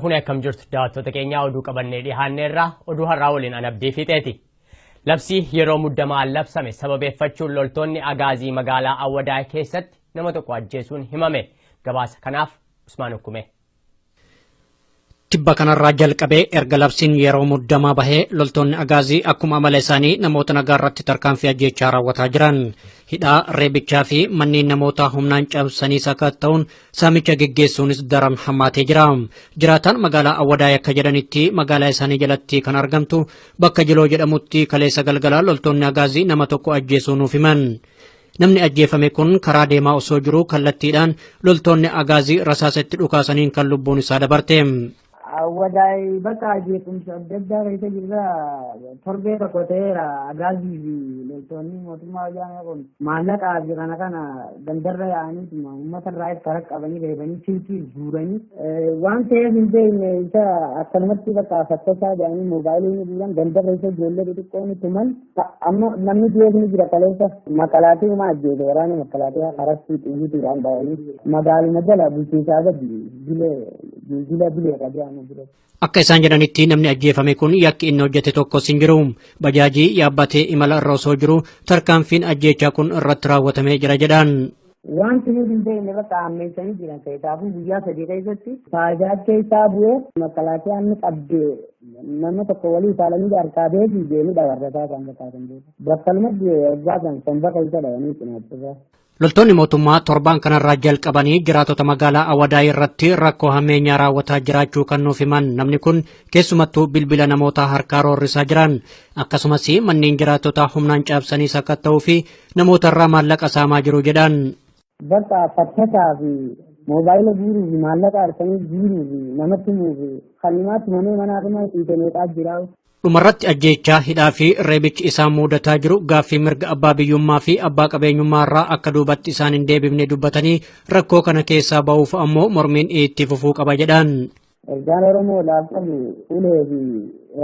Harka fuunee akkam jirtu daawwattoota keenyaa oduu qabannee dhiyaanneerraa oduu har'aa waliin an Abdii Fiixeeti. Labsii yeroo muddamaa labsame sababeeffachuun loltoonni Agaazii magaalaa Awwadaay keessatti nama tokko ajjeesuun himame. Gabaasa kanaaf Usmaan Ukkumee. Tibba kanarraa jalqabee erga labsiin yeroo muddamaa bahee loltoonni Agaazii akkuma amala isaanii namoota nagaa irratti tarkaanfii ajjeechaa raawwataa jiran. Hidhaa, reebichaa fi manneen namootaa humnaan cabsanii sakatta'uun saamicha geggeessuunis daran hammaatee jira. Jiraataan magaalaa Awwadaay akka jedhanitti magaalaa isaanii jalatti kan argamtu bakka Jiloo jedhamutti kaleessa galgalaa loltoonni Agaazii nama tokko ajjeesuu nuuf himan. Namni ajjeefame kun karaa deemaa osoo jiruu kallattiidhaan loltoonni Agaazii rasaasa itti dhukaasaniin kan lubbuun isaa dabarte. Awwadaay bakka jeequmsa adda addaa keessa jirra. Torbee tokko ta'eera. Agaazii fi loltoonni mootummaa wayyaanee kun maallaqaa fi kana kana gandarra yaa'anii uummata irraa itti qabanii reebanii silkii guuranii waan ta'eef hin beekne isa akkanumatti bakka fakkasaa jedhanii moobaayilii ni guuran, gandarra isa ijoollee xixiqqoo ni tuman. Amma namni dhiyees ni jira. Kaleessa makalaatii uma ajjeese, waraana makalaatii haratti xiyyiitiidhaan dhahanii magaaluma jala bulchiinsaa gadi bilee jila bilee qajeelama jira. Akka isaan jedhanitti namni ajjeefame kun yakki inni hojjete tokkos hin jiru. Bajaajii yaabbatee imala irra osoo jiru tarkaanfiin ajjeechaa kun irratti raawwatamee jira jedhan. Wanti nuti hin beekne bakka ammeessanii jiran keessaafuu guyyaa 3 keessatti faayidaa keessaa bu'ee makalaakaan ni qabde, nama tokko walii saalanii harkaa beekii deemee dabarrataa kan fakkaatan beeku. Bakkalumatti waggaa kan somba keessa dhawanii cinaachisaa. Loltoonni mootummaa torbaan kanarraa jalqabanii jiraatota magaalaa Awwadaay irratti rakkoo hammeenyaa raawwataa jiraachuu kan nuuf himan namni kun keessumattuu bilbila namoota harkaa roorrisaa jiran, akkasumas manneen jiraattotaa humnaan cabsanii sakatta'uu fi namoota irraa maallaqa saamaa jiru jedhan. Bakka fattasaa fi moobaayila guuruu fi maallaqa harkanii guuruu fi namatti himuu fi kanimaatti mamee manaa dhuma dhiite meeqaa jira. Dhumarratti ajjeechaa, hidhaa fi reebichi isaan mudataa jiru gaaffii mirga abbaa biyyummaa fi abbaa qabeenyummaa irraa akka duubatti isaan hin deebifne dubbatanii rakkoo kana keessaa ba'uuf ammoo mormiin itti fufuu qaba jedhan. Ergaan Oromoodhaaf qabu ulee fi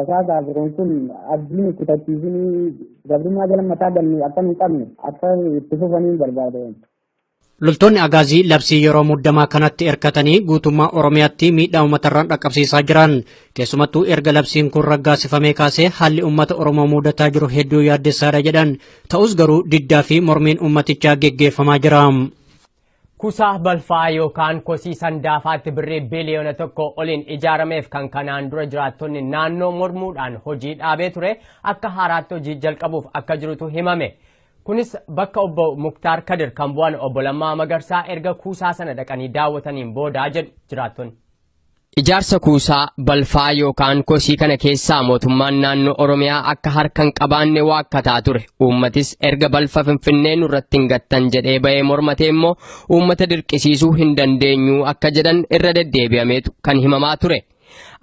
rasaasaa fi kun abdiin kutachiisinii gabrummaa jala mataa galni akka hin qabne akka itti fufanii barbaade. Loltoonni Agaazii labsii yeroo muddamaa kanatti hirkatanii guutummaa Oromiyaatti miidhaa uummatarraan dhaqqabsiisaa jiran. Keessumattuu erga labsiin kun raggaasifamee kaasee haalli uummata Oromoo mudataa jiru hedduu yaaddessaadha jedhan. Ta'us garuu diddaa fi mormiin uummatichaa geggeeffamaa jira. Kuusaa balfaa yookaan kosii Sandaafaatti birrii biliyoona 1 oliin ijaarameef kan kanaan dura jiraattonni naannoo mormuudhaan hojii dhaabee ture akka haaraatti hojii jalqabuuf akka jirutu himame. Kunis bakka obbo Muktaar Kadir kan bu'an obbo Lammaa Magarsaa erga kuusaa sana dhaqanii daawwataniin boodaa jedhu jiraattonni. Ijaarsa kuusaa balfaa yookaan kosii kana keessaa mootummaan naannoo Oromiyaa akka harka hin qabaanne waakkataa ture. Uummatis erga balfa Finfinnee nurratti hin gattan jedhee bahee mormatee immoo uummata dirqisiisuu hin dandeenyu akka jedhan irra deddeebi'ameetu kan himamaa ture.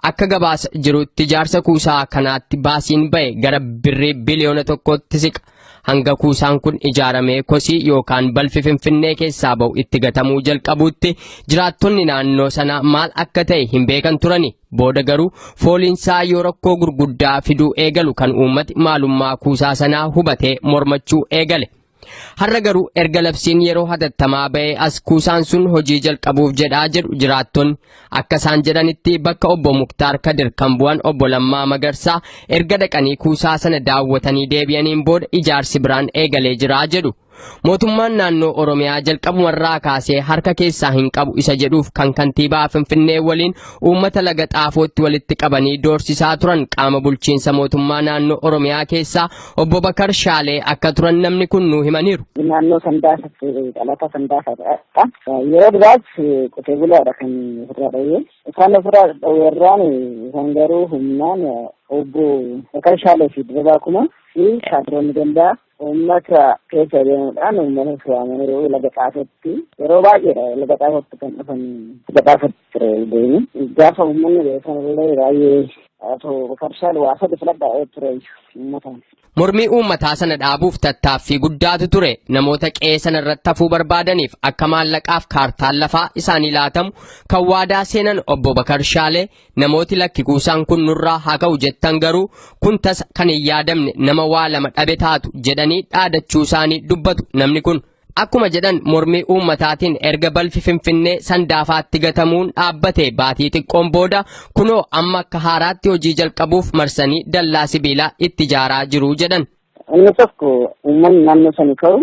Akka gabaasa jirutti ijaarsa kuusaa kanaatti baasiin bahe gara birrii biliyoona 1tti siqa. Hanga kuusaan kun ijaaramee kosii yookaan balfi Finfinnee keessaa ba'u itti gatamuu jalqabuutti jiraattonni naannoo sanaa maal akka ta'e hin beekan turani. Booda garuu fooliinsaa yoo rakkoo gurguddaa fiduu eegalu kan uummati maalummaa kuusaa sanaa hubatee mormachuu eegale. Har'a garuu erga labsiin yeroo hatattamaa ba'ee as kuusaan sun hojii jalqabuuf jedhaa jedhu jiraattonni. Akka isaan jedhanitti bakka obbo Muktaar Kadir kan bu'an obbo Lammaa Magarsaa erga dhaqanii kuusaa sana daawwatanii deebi'aniin booda ijaarsi biraan eegalee jira jedhu. Mootummaan naannoo Oromiyaa jalqabumarraa kaasee harka keessaa hin qabu isa jedhuuf kan kantiibaa Finfinnee waliin uummata Laga Xaafootti walitti qabanii doorsisaa turan qaama bulchiinsa mootummaa naannoo Oromiyaa keessaa obbo Bakar Shaalee akka turan namni kun nuu himaniiru. Naannoo Sandaafaatti dhalata Sandaafaadha. Yeroo duraas qotee bulaadha kan ofirraa dhowwee. Isaan ofirraa dhowweerraan isaan garuu humnaan obbo Bakar Shaalee fi Dirabaa Kuma fi kaadiroonni gandaa uummata keessa deemuudhaan uummata waamanii Laga Xaafootti yeroo baay'eedha Laga Xaafootti kan dhufan, Laga Xaafootti ture deemu. Gaafa uummanni beekan illee baay'ee otoo Bakar Shaalee waa sadi filadhaa ture uummataan. Mormii uummataa sana dhaabuuf tattaaffii guddaatu ture. Namoota qe'ee sana irratti hafuu barbaadaniif akka maallaqaaf kaartaan lafaa isaanii laatamu kan waadaa seenan obbo Bakar Shaalee, namooti lakki kuusaan kun nurraa haa ka'u jettan garuu kun tasa kan hin yaadamne, nama waa lama dhabe taatu jedhanii dhaadachuu isaanii dubbatu namni kun. Akkuma jedhan mormii uummataatiin erga balfi Finfinnee Sandaafaatti gatamuun dhaabbate baatii xiqqoon booda kunoo amma akka haaraatti hojii jalqabuuf marsanii dallaa sibiilaa itti ijaaraa jiru jedhan. Inni tokko uummanni naannoo sanii ka'u,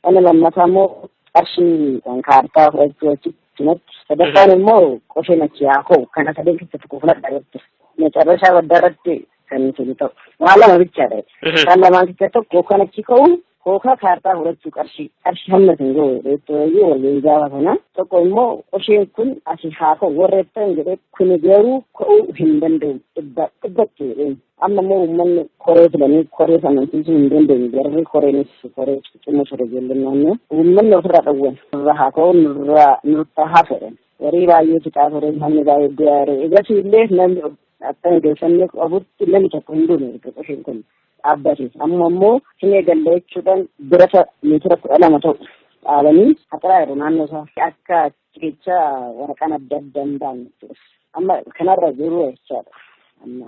inni lammataa immoo qarshii kaartaa fudhachuu achitti, sadaffaan immoo qosheen achi haa ka'u, kana sadeen keessa tokko fudhadha jette. Macarrashaa baddaa irratti kan isin ta'u. Waa lama bichaadha. Kan lamaan keessa tokko kan achi ka'u kookaa kaartaa fudhachuu qarshii hamma hin gahu reettoo waliin gaafa sana tokko immoo qosheen kun asii haa ka'u warra jettan jedhee kun garuu ka'uu hin danda'u dhibba dhibbatti jedheen. Amma immoo uummanni koree filanii koree amansiisuu hin dandeenye, garri koreenis koree ciccimoo ture ijoolleen naannoo uummanni ofirraa dhowwan nurraa haa ka'u nurraa nurraa haa fedhan warii baay'ee fixaa ture, namni baay'ee du'aa ture. Egasii illee namni akka odeeffannoo qabutti namni tokko hin duune erga qosheen kun dhaabbate. Amma immoo hin eegalle jechuudhaan birata meetira 12 ta'u dhaabanii haxaraa jiru naannoo isaa akka jecha waraqaan adda adda hin baane jechuudha. Amma kanarra jiru jechaadha. Amma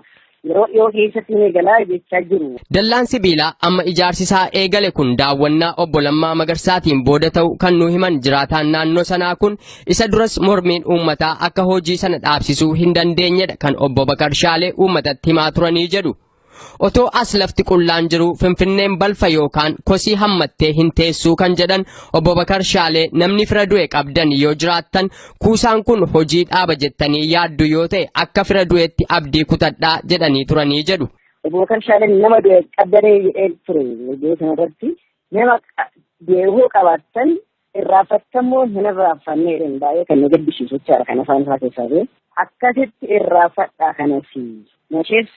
yeroo dhiyoo keessatti hin eegalaa jechaa jiru. Dallaan sibiilaa amma ijaarsi isaa eegale kun daawwannaa obbo Lammaa Magarsaatiin booda ta'u kan nu himan jiraataan naannoo sanaa kun isa duras mormiin uummataa akka hojii sana dhaabsisuu hin dandeenyedha kan obbo Bakar Shaalee uummatatti himaa turanii jedhu. Otoo as lafti qullaan jiru Finfinneen balfa yookaan kosii hammattee hin teessuu kan jedhan obbo Bakar Shaalee namni fira du'e qabdan yoo jiraattan kuusaan kun hojii dhaaba jettanii yaaddu yoo ta'e akka fira du'etti abdii kutadhaa jedhanii turanii jedhu. Obbo Bakar Shaaleen nama du'e qabdanee jedhee ture iddoo sanarratti, nama du'e qabaattan irraanfattammoo hin irraanfanne jedhan, baay'ee kan nu gaddisiisu jechaadha kan afaan isaa keessaa ba'e. Akkasitti irraanfadhaa kanas nashees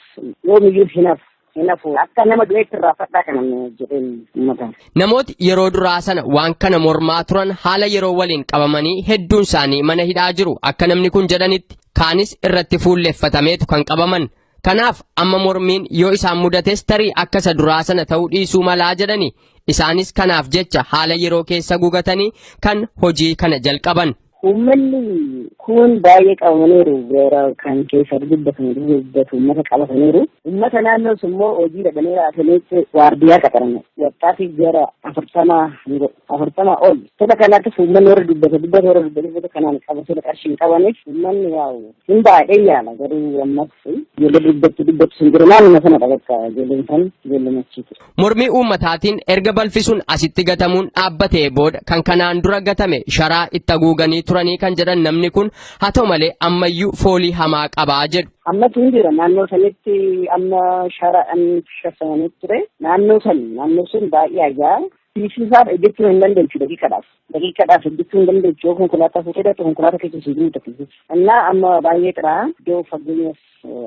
yoomiyyuu hin hafu hin hafu, akka nama du'eetti irraanfadhaa kana jedheen uummata. Namooti yeroo duraa sana waan kana mormaa turan haala yeroo waliin qabamanii hedduun isaanii mana hidhaa jiru akka namni kun jedhanitti, kaanis irratti fuulleffatameetu kan qabaman. Kanaaf amma mormiin yoo isaan mudates tarii akka isa duraa sana ta'uu dhiisuu malaa jedhani. Isaanis kanaaf jecha haala yeroo keessa gugatanii kan hojii kana jalqaban. Uummanni kun baay'ee qabamaniiru, gara kan keessa dubbatan dubbatu uummata qabataniiru. Uummata naannoos immoo hojii dhaqanii raataniitti waardiyaa qaxaran. Wattaatiif gara 40 ol. Tola kanaattis uummanni warra dubbate dubbate warra dubbate dubbate kanaan qabatee qarshii hin qabaniif uummanni yaa'u hin baay'ee yaala, garuu ammas ijoollee dubbatti dubbatu sun jiru naannoo sanadha, bakka ijoolleen san ijoollee achiiti. Mormii uummataatiin erga balfi sun asitti gatamuun dhaabbatee booda kan kanaan dura gatame sharaa itti haguuganii turanii kan jedhan namni kun haa ta'u malee ammayyuu foolii hamaa qabaa jedhu. Ammatu hin jira naannoo sanitti, amma sharaadhaan shaffamanii ture naannoo san, naannoo sun baay'ee ajaa. Fiisiisaaf hojjechuu hin dandeechu daqiiqadhaaf. Daqiiqadhaaf hojjechuu hin dandeechu, yoo konkolaataa fuutee dhaqxe konkolaataa keessa si guuta fiisiis. Innaa amma baay'ee xiraa iddoo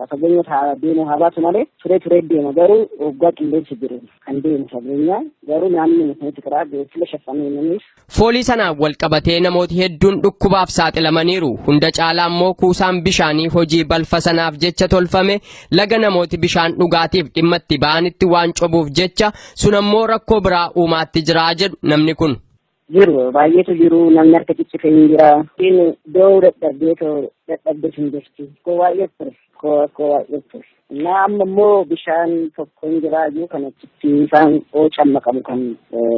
fageenya haa deemu haa baatu malee turee turee deema, garuu waggaa qilleensi jiru kan deemu fageenya garuu naannoo sanatti xiraa fuula shaffamee namiif. Foolii sanaan wal qabatee namooti hedduun dhukkubaaf saaxilamaniiru. Hunda caalaa immoo kuusaan bishaanii hojii balfa sanaaf jecha tolfame laga namooti bishaan dhugaatiif dhimma itti ba'anitti waan cobuuf jecha sun ammoo rakkoo biraa uumaatti jiraa jedhu namni kun. Jiru baay'eetu jiru, namni harka ciccite hin jira. Inni iddoo dadhabdee dadhabde hin jirti. Koo baay'ee ture. Koo koo baay'ee ture. Innaa amma immoo bishaan tokko hin jira iyyuu kan achitti isaan cammaqamu kan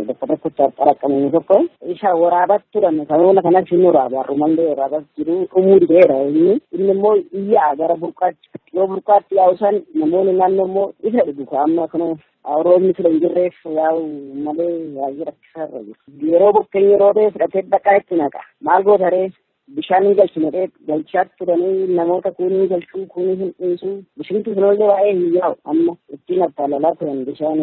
bakka tokkotti xaraqqamu tokko isa waraabatti turan, sababoota kanas hin waraaba, har'umallee waraabas jiru dhumuu dideera inni immoo iyyaa gara burqaatti yoo burqaatti yaa'u san namoonni naannoo immoo isa dhugu amma kana roobni sila hin jirreef yaa'u malee baay'ee rakkisaarra jiru. Yeroo bokkeen yeroo ta'e fudhatee dhaqaa itti naqa. Maal goota ree? Bishaan hin galchu jedhee galchaa turanii namoota kuunii galchuu kuunii hin dhiisu. Bishintu sunollee baay'ee hin yaa'u, amma ittiin attaalalaa turan bishaan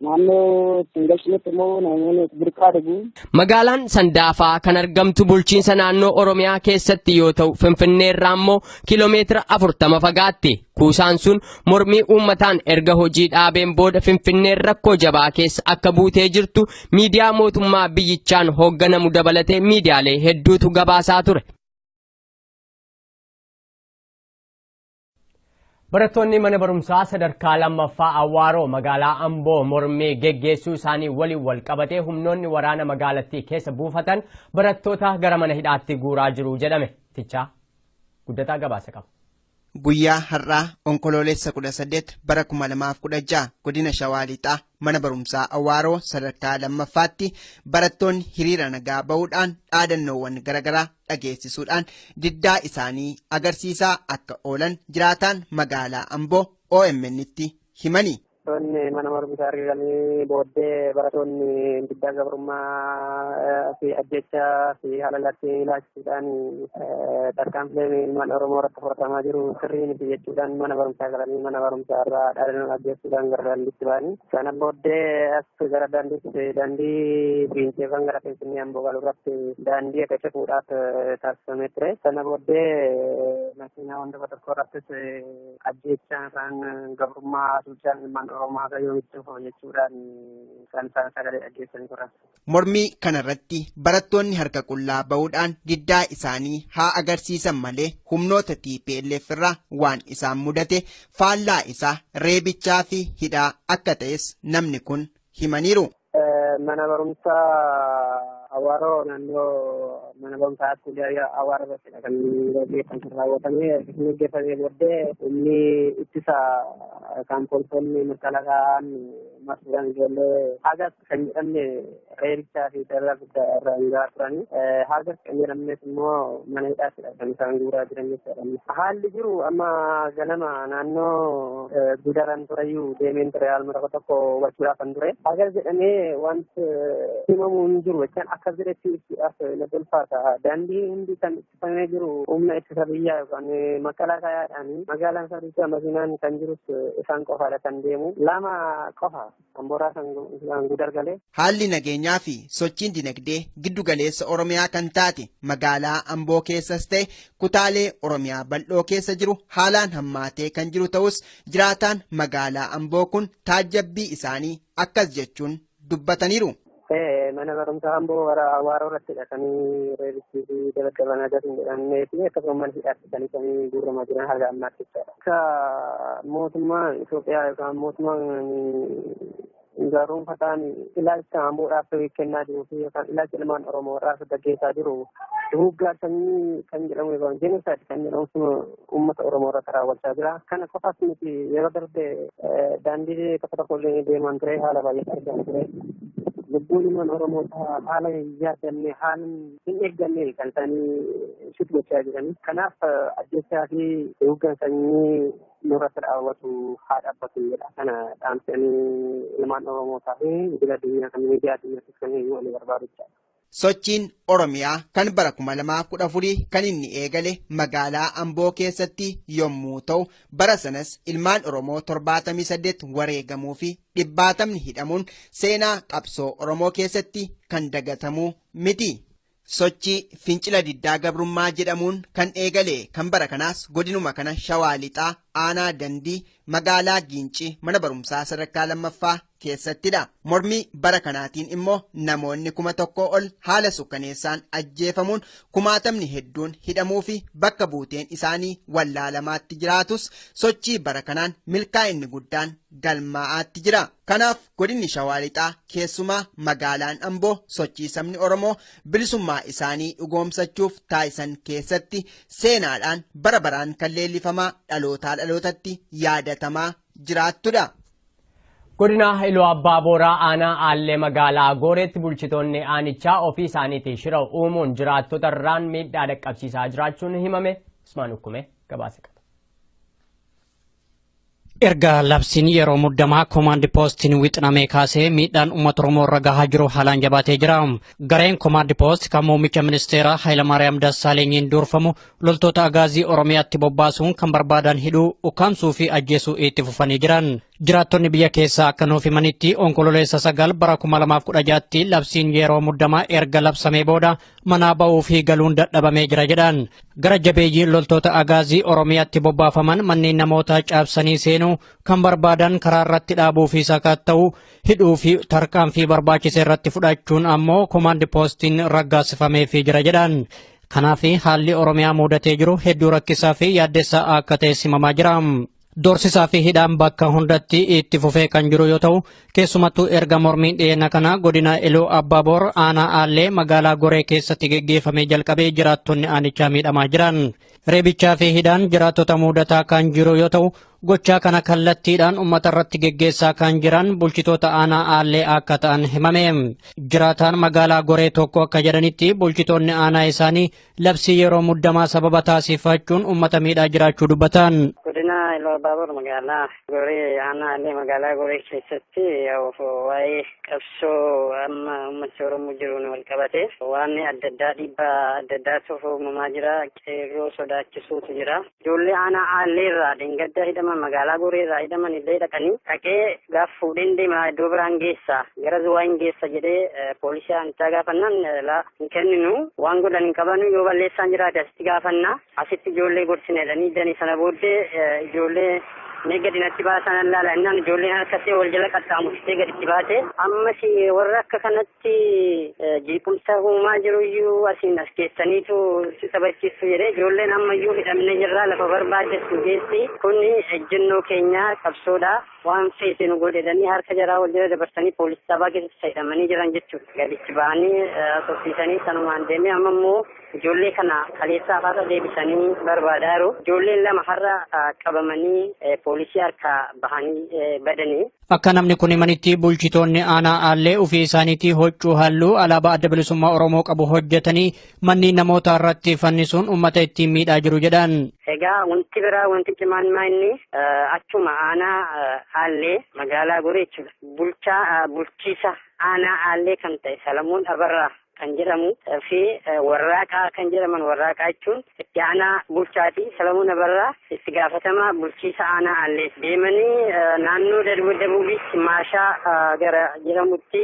naannoo ittiin galchinetti immoo namoonni burqaa dhugu. Magaalaan Sandaafaa kan argamtu bulchiinsa naannoo Oromiyaa keessatti yoo ta'u Finfinnee irraa immoo kiiloomeetira 40 fagaatti. Kuusaan sun mormii uummataan erga hojii dhaabeen booda Finfinneen rakkoo jabaa keessa akka buutee jirtu miidiyaa mootummaa biyyichaan hoogganamu dabalatee miidiyaalee hedduutu gabaasaa ture. Barattoonni mana barumsaa sadarkaa lammaffaa Awwaaroo magaalaa Amboo mormii geggeessuu isaanii waliin wal qabatee humnoonni waraana magaalattii keessa buufatan barattoota gara mana hidhaatti guuraa jiru jedhame. Tichaa guddataa gabaasa qaba. Guyyaa har'aa Onkoloolessa 18 bara 2016 godina Shawaa Lixaa mana barumsaa Awaaroo sadarkaa lammaffaatti barattoonni hiriira nagaa ba'uudhaan dhaadannoowwan garaagaraa dhageessisuudhaan diddaa isaanii agarsiisaa akka oolan jiraataan magaalaa Amboo OMN'tti himani. Barattoonni mana barumsaa argatanii booddee barattoonni diddaa gabrummaa fi ajjechaa fi haala lakkii ilaalchisuudhaan tarkaanfileen ilmaan Oromoo irratti fudhatamaa jiru sirrii miti jechuudhaan mana barumsaa galanii mana barumsaa irraa dhaadannoo ajjeessuudhaan gara daandiitti ba'anii. Kana booddee as gara daandiitti daandii fiinceefan gara Finfinnee Amboo galu irratti daandii akka cufuudhaaf taasifamee ture. Sana booddee makiinaa wanta tokko irrattis ajjechaan isaan gabrummaa haasuudhaan ilmaan Oromoo yoomitti dhufu jechuudhaan kan isaan sagalee dhageessanii turan. Mormii kanarratti barattoonni harka qullaa ba'uudhaan diddaa isaanii haa agarsiisan malee humnoota TPLF irraa waan isaan mudate faallaa isaa reebichaa fi hidhaa akka ta'es namni kun himaniiru. Mana barumsaa Awaaroo naannoo mana barumsaa Askuulii Awaaroo irrattidha kan gaggeeffame raawwatamee gaggeeffamee booddee humni ittisa kan poolisoonni makalaakaan marsuudhaan ijoollee hagas kan jedhamne reebichaa fi dararaa guddaa irra gahaa turanii hagas kan jedhamnes immoo mana hidhaattidha kan isaan guuraa jiran jechuudha. Haalli jiru amma ganama naannoo gudaraan tureyyuu deemeen ture haaluma tokko tokko hubachuudhaaf kan ture. Hagas jedhamee wanti himamu hin jiru jechaan akkas jedhetti ibsuudhaaf natti ulfaata. Daandii hundi kan ittifamee jiru humna ittisa biyyaa yookaan makalaakaan magaalaan sadiitti makiinaan kan jirus isaan qofaadha kan deemu. Lama qofa kan boraa kan gudar galee. Haalli nageenyaa fi sochiin dinagdee giddu galeessa Oromiyaa kan taate magaalaa Amboo keessas ta'e kutaalee Oromiyaa bal'oo keessa jiru haalaan hammaatee kan jiru ta'us jiraataan magaalaa Amboo kun taajjabbii isaanii akkas jechuun dubbataniiru. Mana barumsaa Amboo gara Awaaroo irrattidha kan reebichii fi dabaddaban agarsiin jedhamnee fi akkasuma mana hidhaatti kan isaan guuramaa jiran haga ammaatti jechaadha. Akka mootummaan Itoophiyaa yookaan mootummaan gaarumfataan ilaalcha Amboodhaaf kennaa jiruu fi yookaan ilaalcha ilmaan Oromoo irraa gaggeessaa jiru duguuggaa sanyii kan jedhamu yookaan jenosaayid kan jedhamu sun uummata Oromoo irratti raawwachaa jira. Kana qofaas miti yeroo darbe daandii tokko tokko illee deemaan ture haala baay'ee argaa ture. Lubbuun ilmaan Oromoo haala hin yaadamne haala hin eeggamne kan isaanii shit gochaa jiran. Kanaaf ajjechaa fi duguuggaan sanyii nurratti raawwatu haa dhaabbatu jedha. Kana dhaamsanii ilmaan Oromootaa fi idil addunyaa kan miidiyaa addunyaattis kan walii barbaadu jechaadha. Sochiin Oromiyaa kan bara 2014 kan inni eegale magaalaa Amboo keessatti yommuu ta'u bara sanas ilmaan Oromoo 78 wareegamuu fi 100 hidhamuun seenaa qabsoo Oromoo keessatti kan dagatamuu miti. Sochii fincila diddaa gabrummaa jedhamuun kan eegale kan bara kanaas godinuma kana Shawaa Lixaa aanaa Dandii magaalaa Giincii mana barumsaa sadarkaa lammaffaa keessattidha. Mormii bara kanaatiin immoo namoonni 1000 ol haala sukkaneessaan ajjeefamuun kumaatamni hedduun hidhamuu fi bakka buuteen isaanii wallaalamaatti jiraatus sochii bara kanaan milkaa'inni guddaan galmaa'aatti jira. Kanaaf godinni Shawaa Lixaa keessumaa magaalaan Amboo sochii sabni Oromoo bilisummaa isaanii dhugoomsachuuf taasisan keessatti seenaadhaan bara baraan kan leellifamaa dhalootaa dhalootatti yaadatamaa jiraattudha. Godina Iluu Abbaa Booraa aanaa Aallee magaalaa Gooreetti bulchitoonni aanichaa ofii isaaniitiin shira uumuun jiraattota irraan miidhaa dhaqqabsiisaa jiraachuun himame. Usmaan Ukkume gabaasa qaba. Erga labsiin yeroo muddamaa koomaandi poostiin wixinamee kaasee miidhaan uummata Oromoo irra gahaa jiru haalaan jabaatee jira. Gareen koomaandi poost kan muummicha ministeeraa Hayilamaariyaam Dassaalenyiin durfamu loltoota agaazii Oromiyaatti bobbaasuun kan barbaadan hidhuu, ukkaamsuu fi ajjeesuu itti fufanii jiran. Jiraattonni biyya keessaa akka nuuf himanitti Onkololeessa 9 bara 2016tti labsiin yeroo muddamaa erga labsamee booda manaa ba'uu fi galuun dadhabamee jira jedhan. Gara jabeeyyiin loltoota agaazii Oromiyaatti bobbaafaman manneen namoota caabsanii seenuu kan barbaadan karaa irratti dhaabuu fi sakatta'uu hidhuu fi tarkaanfii barbaachise irratti fudhachuun ammoo koomaandi poostiin raggaasifameefii jira jedhan. Kanaaf haalli Oromiyaa mudatee jiru hedduu rakkisaa fi yaaddessaa akka ta'e simamaa jira. Doorsisaa fi hidhaan bakka hundatti itti fufee kan jiru yoo ta'u keessumattuu erga mormiin dhiyeenya kana godina Iluu Abbaaboor aanaa Aallee magaalaa Goree keessatti geggeeffamee jalqabee jiraattonni aanichaa miidhamaa jiran. Reebichaa fi hidhaan jiraattota mudataa kan jiru yoo ta'u, gochaa kana kallattiidhaan uummata irratti geggeessaa kan jiran bulchitoota aanaa Aallee akka ta'an himame. Jiraataan magaalaa Goree tokko akka jedhanitti bulchitoonni aanaa isaanii labsii yeroo muddamaa sababa taasifachuun uummata miidhaa jiraachuu dubbatan. Godina Iluu Abbaaboor magaalaa Goree aanaa Aallee magaalaa Goree keessatti waa'ee qabsoo amma uummata Oromoo jiruun wal qabate waan adda addaa dhiibbaa adda addaatu uumamaa jira. Qeerroo sodaachisuutu jira. Ijoollee aanaa Aallee irraa dheengadda hidhaman magaalaa Goree irraa hidhaman illee dhaqanii dhaqee gaaf fuudheen deema iddoo biraan geessa gara Zuwaa hin geessa jedhee poolisii aanichaa gaafannaan laa hin kenninu, waan godhan hin qabanu, yoo balleessaan jiraate asitti gaafanna, asitti ijoollee gorsine jedhanii danii. Sana booddee ijoollee mee gadi natti baasan allaala innaan ijoolleen harkasee wal jala qaxxaamursitee gaditti baate. Ammas warra akka kanatti jeequmsa uumaa jiruyyuu asiin as keessaniitu si taphachiisu jedhee ijoolleen ammayyuu hidhamne jirra, lafa barbaaddesu geessi, kun ejjennoo keenya qabsoodha, waan feete nu godhedhanii harka jaraa wal jala dabarsanii poolisii sabaa keessatti hidhamanii jiran jechuudha. Gaditti ba'anii soffisanii sanumaan deemee amma immoo ijoollee kana kaleessaa har'a deebisanii barbaadaa jiru. Ijoolleen lama har'a qabamanii poolisii harkaa bahanii badanii. Akka namni kun himanitti bulchitoonni aanaa Aallee ofii isaaniitii huccuu halluu alaabaa Adda Bilisummaa Oromoo qabu hojjetanii manneen namoota irratti fannisuun uummata ittiin miidhaa jiru jedhan. Egaa wanti biraa wanti cimaan maa inni achuma aanaa Aallee magaalaa Goree jechuudha. Bulchaa bulchiisa aanaa Aallee kan ta'e Salamuun Abarraa kan jedhamu fi Warraaqaa kan jedhaman, Warraaqaa jechuun itti aanaa bulchaati. Salamuun Abarraa itti gaafatamaa bulchiisa aanaa Aallee deemanii naannoo Dabuubitti Maashaa gara jedhamutti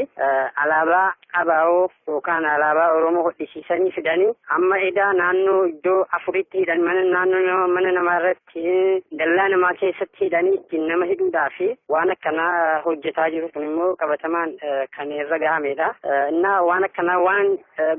alaabaa ABO yookaan alaabaa Oromoo hodhisiisanii fidanii amma edaa naannoo iddoo afuritti hidhan, mana naannoo mana namaa irratti, dallaa namaa keessatti hidhanii ittiin nama hidhuudhaa fi waan akkanaa hojjetaa jiru. Kun immoo qabatamaan kan irra gahamedha. Innaa waan akkanaa waan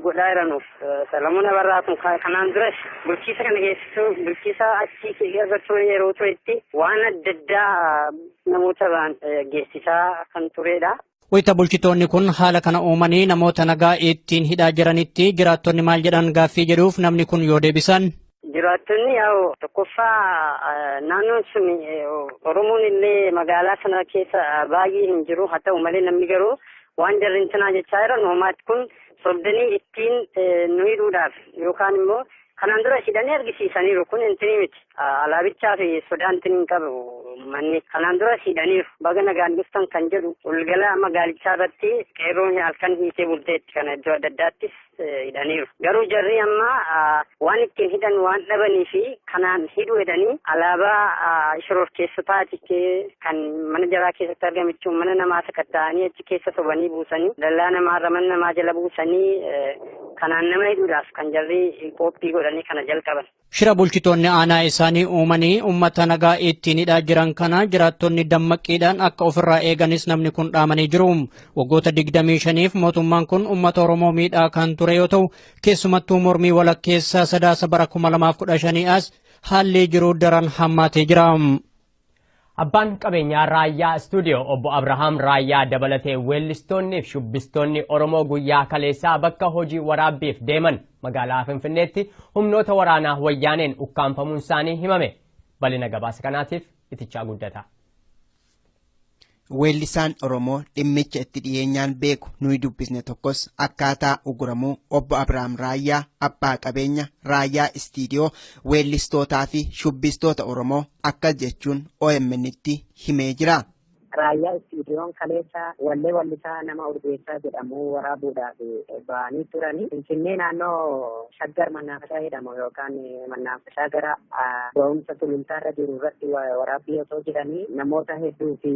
godhaa jiranuuf Salamuun Abarraa kun kanaan duras bulchiisa kana keessattuu bulchiisa achii irra ture yeroo turetti waan adda addaa namoota irraan geessisaa kan turedha. Wayita bulchitoonni kun haala kana uumanii namoota nagaa ittiin hidhaa jiranitti jiraattonni maal jedhan gaaffii jedhuuf namni kun yoo deebisan. Jiraattonni yaa'u tokkoffaa naannoon sun Oromoon illee magaalaa sana keessa baay'ee hin jiru, haa ta'u malee namni garuu waan jarri intinaa jechaa jiran homaatti kun sobdanii ittiin nu hidhuudhaaf yookaan immoo kanaan dura hidhanii argisiisaniiru, kun intinii miti, alaabichaa fi sodaan intinii hin qabu, manni kanaan dura hidhaniiru, baga nagaan dhuftan kan jedhu walgala magaalichaa irratti qeerroon halkan hiitee bulteetti kana iddoo adda addaattis hidhaniiru. Garuu jarri amma waan ittiin hidhan waan dhabanii fi kanaan hidhu jedhanii alaabaa shororkeessotaati kan mana jaraa keessatti argame jechuun mana namaa sakatta'anii achi keessa sobanii buusanii dallaa namaarra mana namaa jala buusanii kanaan nama hidhuudhaaf kan jarri qophii godhanii kana jalqaban. Shira bulchitoonni aanaa isaanii uumanii uummata nagaa ittiin hidhaa jiran kana jiraattonni dammaqiidhaan akka ofirraa eeganis namni kun dhaamanii jiru. Waggoota 25f mootummaan kun uummata Oromoo miidhaa kan ture yoo ta'u, keessumattuu mormii walakkeessaa Sadaasa bara 2015 as haalli jiru daran hammaatee jira. Abbaan qabeenyaa Raayyaa Istuudiyoo obbo Abrahaam Raayyaa dabalatee weellistoonni fi shubbistoonni Oromoo guyyaa kaleessaa bakka hojii waraabbiif deeman magaalaa Finfinneetti humnoota waraanaa wayyaaneen ukkaanfamuun isaanii himame. Bal'ina gabaasa kanaatiif Itichaa Guddataa. Weellisaan Oromoo dhimmicha itti dhiyeenyaan beeku nuyi dubbisne tokkos akkaataa uguramuu obbo Abrahaam Raayyaa abbaa qabeenya Raayyaa Istiidiyoo, weellistootaa fi shubbistoota Oromoo akkas jechuun OMN'tti himee jira. Raayyaa Istiidiyoon kaleessa wallee wallisaa nama Urgeessaa jedhamu waraabuudhaaf ba'anii turanii Finfinnee naannoo Shaggar Mannaafashaa jedhamu yookaan Mannaafashaa gara ba'umsa Sulultaarra jiru irratti waraabbii osoo jiranii namoota hedduu fi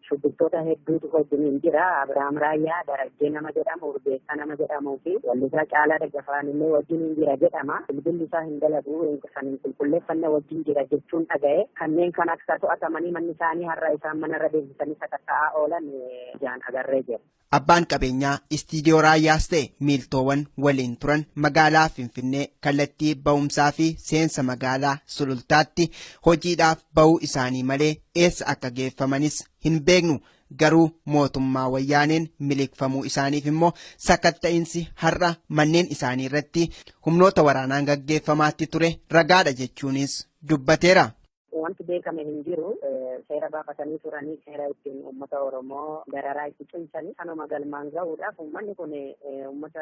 shubbistoota hedduutu wajjiniin jira. Abiraam Raayyaa, Darajjee nama jedhamu, Urgeessaa nama jedhamuu fi wallisaa Caalaa Daggafaan illee wajjiniin jira jedhama. Bilbilli isaa hin dalagu, kan hin qulqulleeffanne wajjin jira jechuun dhaga'e. Kanneen kan akka to'atamanii manni isaanii har'a isaan mana adeemsisanii sakatta'aa oolan ijaan agarree jira. Abbaan qabeenyaa istiidiyoo Raayyaas ta'e miiltoowwan waliin turan magaalaa Finfinnee kallattii ba'umsaa fi seensa magaalaa Sulultaatti hojiidhaaf ba'uu isaanii malee eessa akka geeffamanis hin beeknu. Garuu mootummaa wayyaaneen miliqfamuu isaaniif immoo sakatta'insi har'a manneen isaanii irratti humnoota waraanaan gaggeeffamaatti ture ragaadha jechuunis dubbateera. Wanti beekame hin jiru. Seera baafatanii turanii seera ittiin uummata Oromoo dararaa itti cimsanii kanuma galmaan gahuudhaaf uummanni kun uummata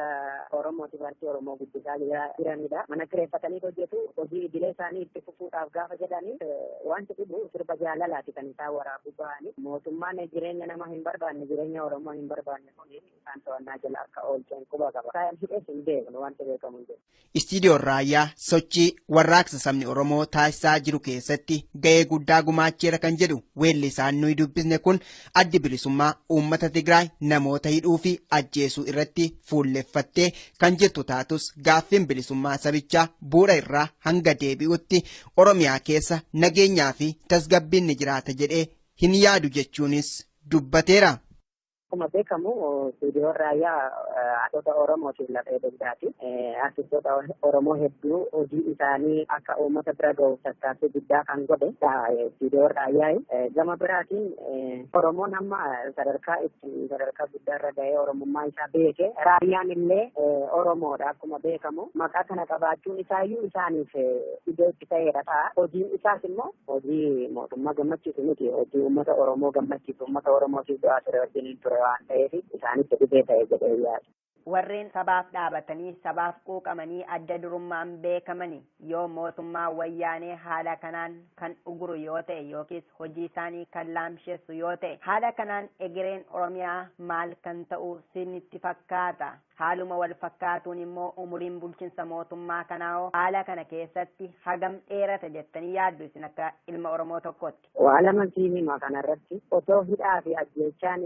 Oromooti paartii Oromoo guddisaa jiranidha. Mana kireeffatanii hojjetu, hojii idilee isaanii itti fufuudhaaf gaafa jedhanii wanti dhibu sirba jaalalaati kan isaan waraabuu ba'anii. Mootummaan jireenya nama hin barbaanne, jireenya Oromoo hin barbaanne kun isaan to'annaa jala akka oolchan quba qaba. Isaan hidhees hin beeknu, wanti beekamu hin jiru. Istiidiyoon Raayyaa sochii warraaqsa sabni Oromoo taasisaa jiru keessatti ga'ee guddaa gumaacheera kan jedhu weellisaan nuyi dubbisne kun addi bilisummaa uummata Tigraay namoota hidhuu fi ajjeesuu irratti fuulleffattee kan jirtu taatus gaaffiin bilisummaa sabichaa bu'uura irraa hanga deebi'utti Oromiyaa keessa nageenyaa fi tasgabbiin ni jiraata jedhee hin yaadu jechuunis dubbateera. Akkuma beekamu istiidiyoon Raayyaa artistoota Oromootiif lafee dugdaati. Artistoota Oromoo hedduu hojii isaanii akka uummata bira gahuuf tattaaffii guddaa kan godhe istiidiyoon Raayyaa. Gama biraatiin Oromoon amma sadarkaa itti sadarkaa guddaarra gahee Oromummaa isaa beeke. Raayyaan illee Oromoodha akkuma beekamu. Maqaa kana qabaachuun isaayyuu isaaniif iddoo itti ta'eera ta'a. Hojiin isaas immoo hojii mootummaa gammachiisu miti. Hojii uummata Oromoo gammachiisu, uummata Oromootiif du'aa ture wajjin ture waan ta'eef isaanitti dhibee ta'e jedhee yaadu. Warreen sabaaf dhaabatanii sabaaf quuqamanii adda durummaan beekamanii yoo mootummaa wayyaanee haala kanaan kan uguru yoo ta'e yookiis hojii isaanii kan laamsheessu yoo ta'e haala kanaan egereen Oromiyaa maal kan ta'u sinitti fakkaata? Haaluma wal fakkaatuun immoo umuriin bulchiinsa mootummaa kanaa haala kana keessatti hagam dheerata jettanii yaaddu isin akka ilma Oromoo tokkotti? Waa lama siin hima kanarratti. Otoo hidhaa fi ajjeechaan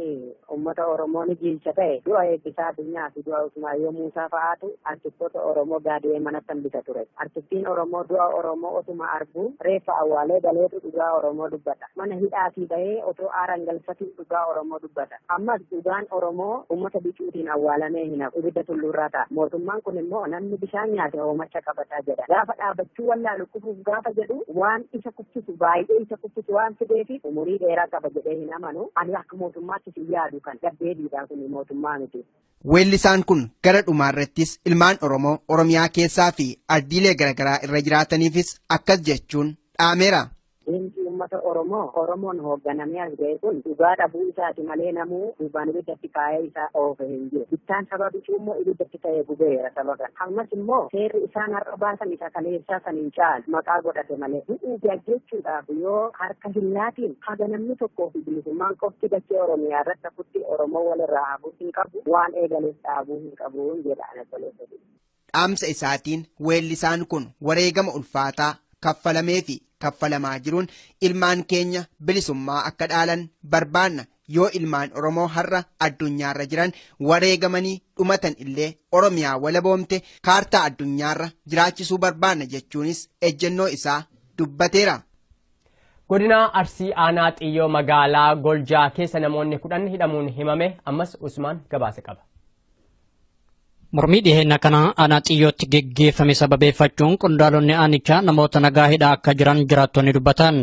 uummata Oromoo ni jiilcha ta'e du'a Eebbisaa Addunyaa fi du'a Usmaayyoo Muusaa fa'aatu artistoota Oromoo gaadi'ee manatti hambisa ture. Artistiin Oromoo du'a Oromoo otuma arguu reeffa awwaalee galeetu dhugaa Oromoo dubbata. Mana hidhaatii bahee otoo aaraan galfatiin dhugaa Oromoo dubbata. Ammas dhugaan Oromoo uummata bicuutiin awwaalamee hin hafu. Ibidda tulluurraa ta'a. Mootummaan kun immoo namni bishaan nyaate hoomacha qabataa jedha. Gaafa dhaabbachuu wallaalu kufuuf gaafa jedhu waan isa kuffisu baay'ee isa kuffisu waan fideefi umurii dheeraa qaba jedhee hin amanu. Ani akka mootummaattis hin yaadu kan gaddeebiidha kun mootummaa miti. Weellisaan kun gara dhumaarrattis ilmaan Oromoo Oromiyaa keessaa fi ardiilee garaagaraa irra jiraataniifis akkas jechuun dhaameera. Deemsi uummata Oromoo Oromoon hoogganamee as ga'e kun dhugaa dhabuu isaati malee namuu duubaan ibiddatti kaa'ee isaa oofe hin jiru. Bittaan saba bicuu immoo ibiddatti ta'ee gubeera saba kana. Ammas immoo seerri isaan har'a baasan isa kaleessaa san hin caalu maqaa godhate malee. Du'uu fi ajjeechuudhaaf yoo harka hin laatiin haga namni tokkoo fi bilisummaan qofti dachee Oromiyaa irratti hafutti Oromoo walirraa hafuu hin qabu, waan eegalees dhaabuu hin qabu jedha ana toleessa. Dhaamsa isaatiin weellisaan kun wareegama ulfaataa kaffalamee fi kaffalamaa jiruun ilmaan keenya bilisummaa akka dhaalan barbaanna. Yoo ilmaan Oromoo har'a addunyaarra jiran wareegamanii dhumatan illee Oromiyaa walaboomte kaartaa addunyaarra jiraachisuu barbaanna jechuunis ejjennoo isaa dubbateera. Godina Arsii Aanaa Xiyyoo magaalaa Goljaa keessa namoonni 10 hidhamuun himame. Ammas Usmaan gabaasa qaba. Mormii dhiheenya kana aanaa Xiyyootti geggeeffame sababeeffachuun qondaalonni aanichaa namoota nagaa hidhaa akka jiran jiraattonni dubbatan.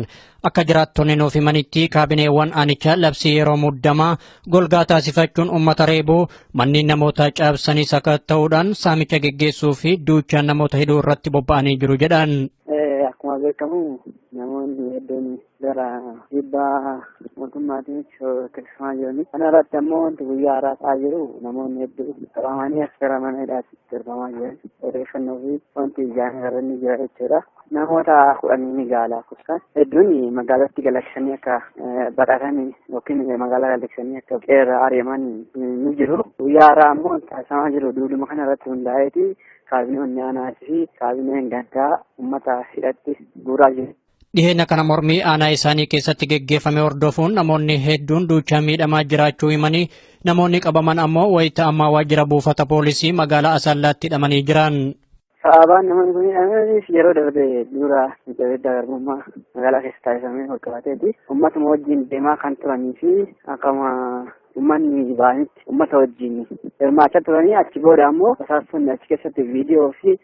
Akka jiraattonni nuuf himanitti kaabineewwan aanichaa labsii yeroo muddamaa golgaa taasifachuun uummata reebuu, manneen namoota cabsanii sakatta'uudhaan saamicha geggeessuu fi duuchaan namoota hidhuu irratti bobba'anii jiru jedhan. Akkuma beekamu namoonni hedduun gara dhiibbaa mootummaatiin keessumaa jirani. Kana irratti ammoo wanti guyyaa haaraa ta'aa jiru namoonni hedduu qabamanii as gara mana hidhaatti darbamaa jiran. Odeeffannoo fi wanti ijaan irra ni jira jechuudha. Namoota 10 ni gaha lakkoofsaan. Hedduun magaalatti galaksanii akka baqatan yookiin magaalaa galaksanii akka qeerra adeeman ni jiru. Guyyaa haaraa ammoo taasifamaa jiru duuduma kana irratti hundaa'eeti kaabinoonni aanaa fi kaabineen gandaa uummata hidhatti guuraa jiru. Dhiheenya kana mormii aanaa isaanii keessatti geggeeffame hordofuun namoonni hedduun duuchaa miidhamaa jiraachuu himanii namoonni qabaman ammoo wayita ammaa waajjira buufata poolisii magaalaa Asallaatti hidhamanii jiran. Sababaan namoonni kun hidhamaniif yeroo darbe dura fincila garbummaa magaalaa keessa taasifamee wal qabateeti. Uummatuma wajjin deemaa kan turanii fi akkuma uummanni ba'anitti uummata wajjin hirmaachaa turanii achi booda ammoo basaastonni achi keessatti viidiyoo fi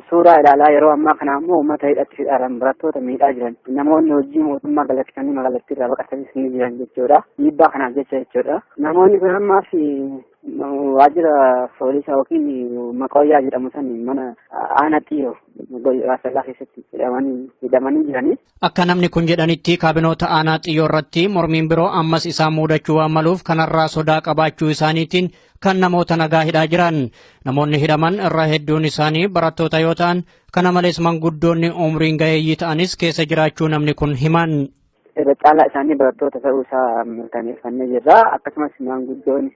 suuraa ilaalaa yeroo ammaa kana ammoo uummata hidhatti hidhaaran barattoota miidhaa jiran namoonni hojii mootummaa galaksanii magaalattii irraa baqatanis ni jiran jechuudha. Dhiibbaa kanaaf jecha jechuudha. Namoonni kun ammaaf waajjira poolisaa yookiin maqooyyaa jedhamu san mana aanaa xiyyoo Asallaa keessatti hidhamanii jiranii. Akka namni kun jedhanitti kaabinoota aanaa xiyyoo irratti mormiin biroo ammas isaan mudachuu waan maluuf kanarraa sodaa qabaachuu isaaniitiin kan namoota nagaa hidhaa jiran. Namoonni hidhaman irraa hedduun isaanii barattoota yoo ta'an kana malees manguddoonni umriin ga'eeyyii ta'anis keessa jiraachuu namni kun himan. Irra caalaa isaanii barattoota ta'uu isaa mirkaneeffannee jirra. Akkasumas maanguddoon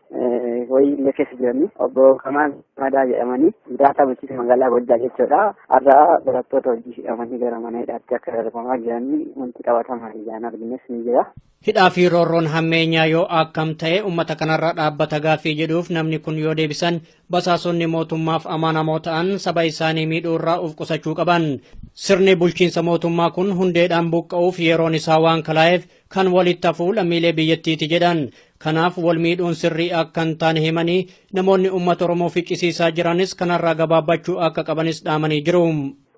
wayii illee keessa jiranii obbo Kamaan Madaa jedhamanii jiraataa bulchiinsa magaalaa Gojjaa jechuudha. Har'a barattoota hojii hidhamanii gara mana hidhaatti akka darbamaa jiranii wanti qabatamaa ijaan argines ni jira. Hidhaa fi roorroon hammeenyaa yoo akkam ta'e uummata kanarra dhaabbata gaaffii jedhuuf namni kun yoo deebisan basaasonni mootummaaf amanamoo ta'an saba isaanii miidhuu irraa of qusachuu qaban. Sirni bulchiinsa mootummaa kun hundeedhaan buqqa'uuf yeroon isaa waan kalaa'eef kan walitti hafuu lammiilee biyyattiiti jedhan. Kanaaf wal miidhuun sirrii akka hin taane himanii namoonni uummata Oromoo ficcisiisaa jiranis kanarraa gabaabbachuu akka qabanis dhaamanii jiru.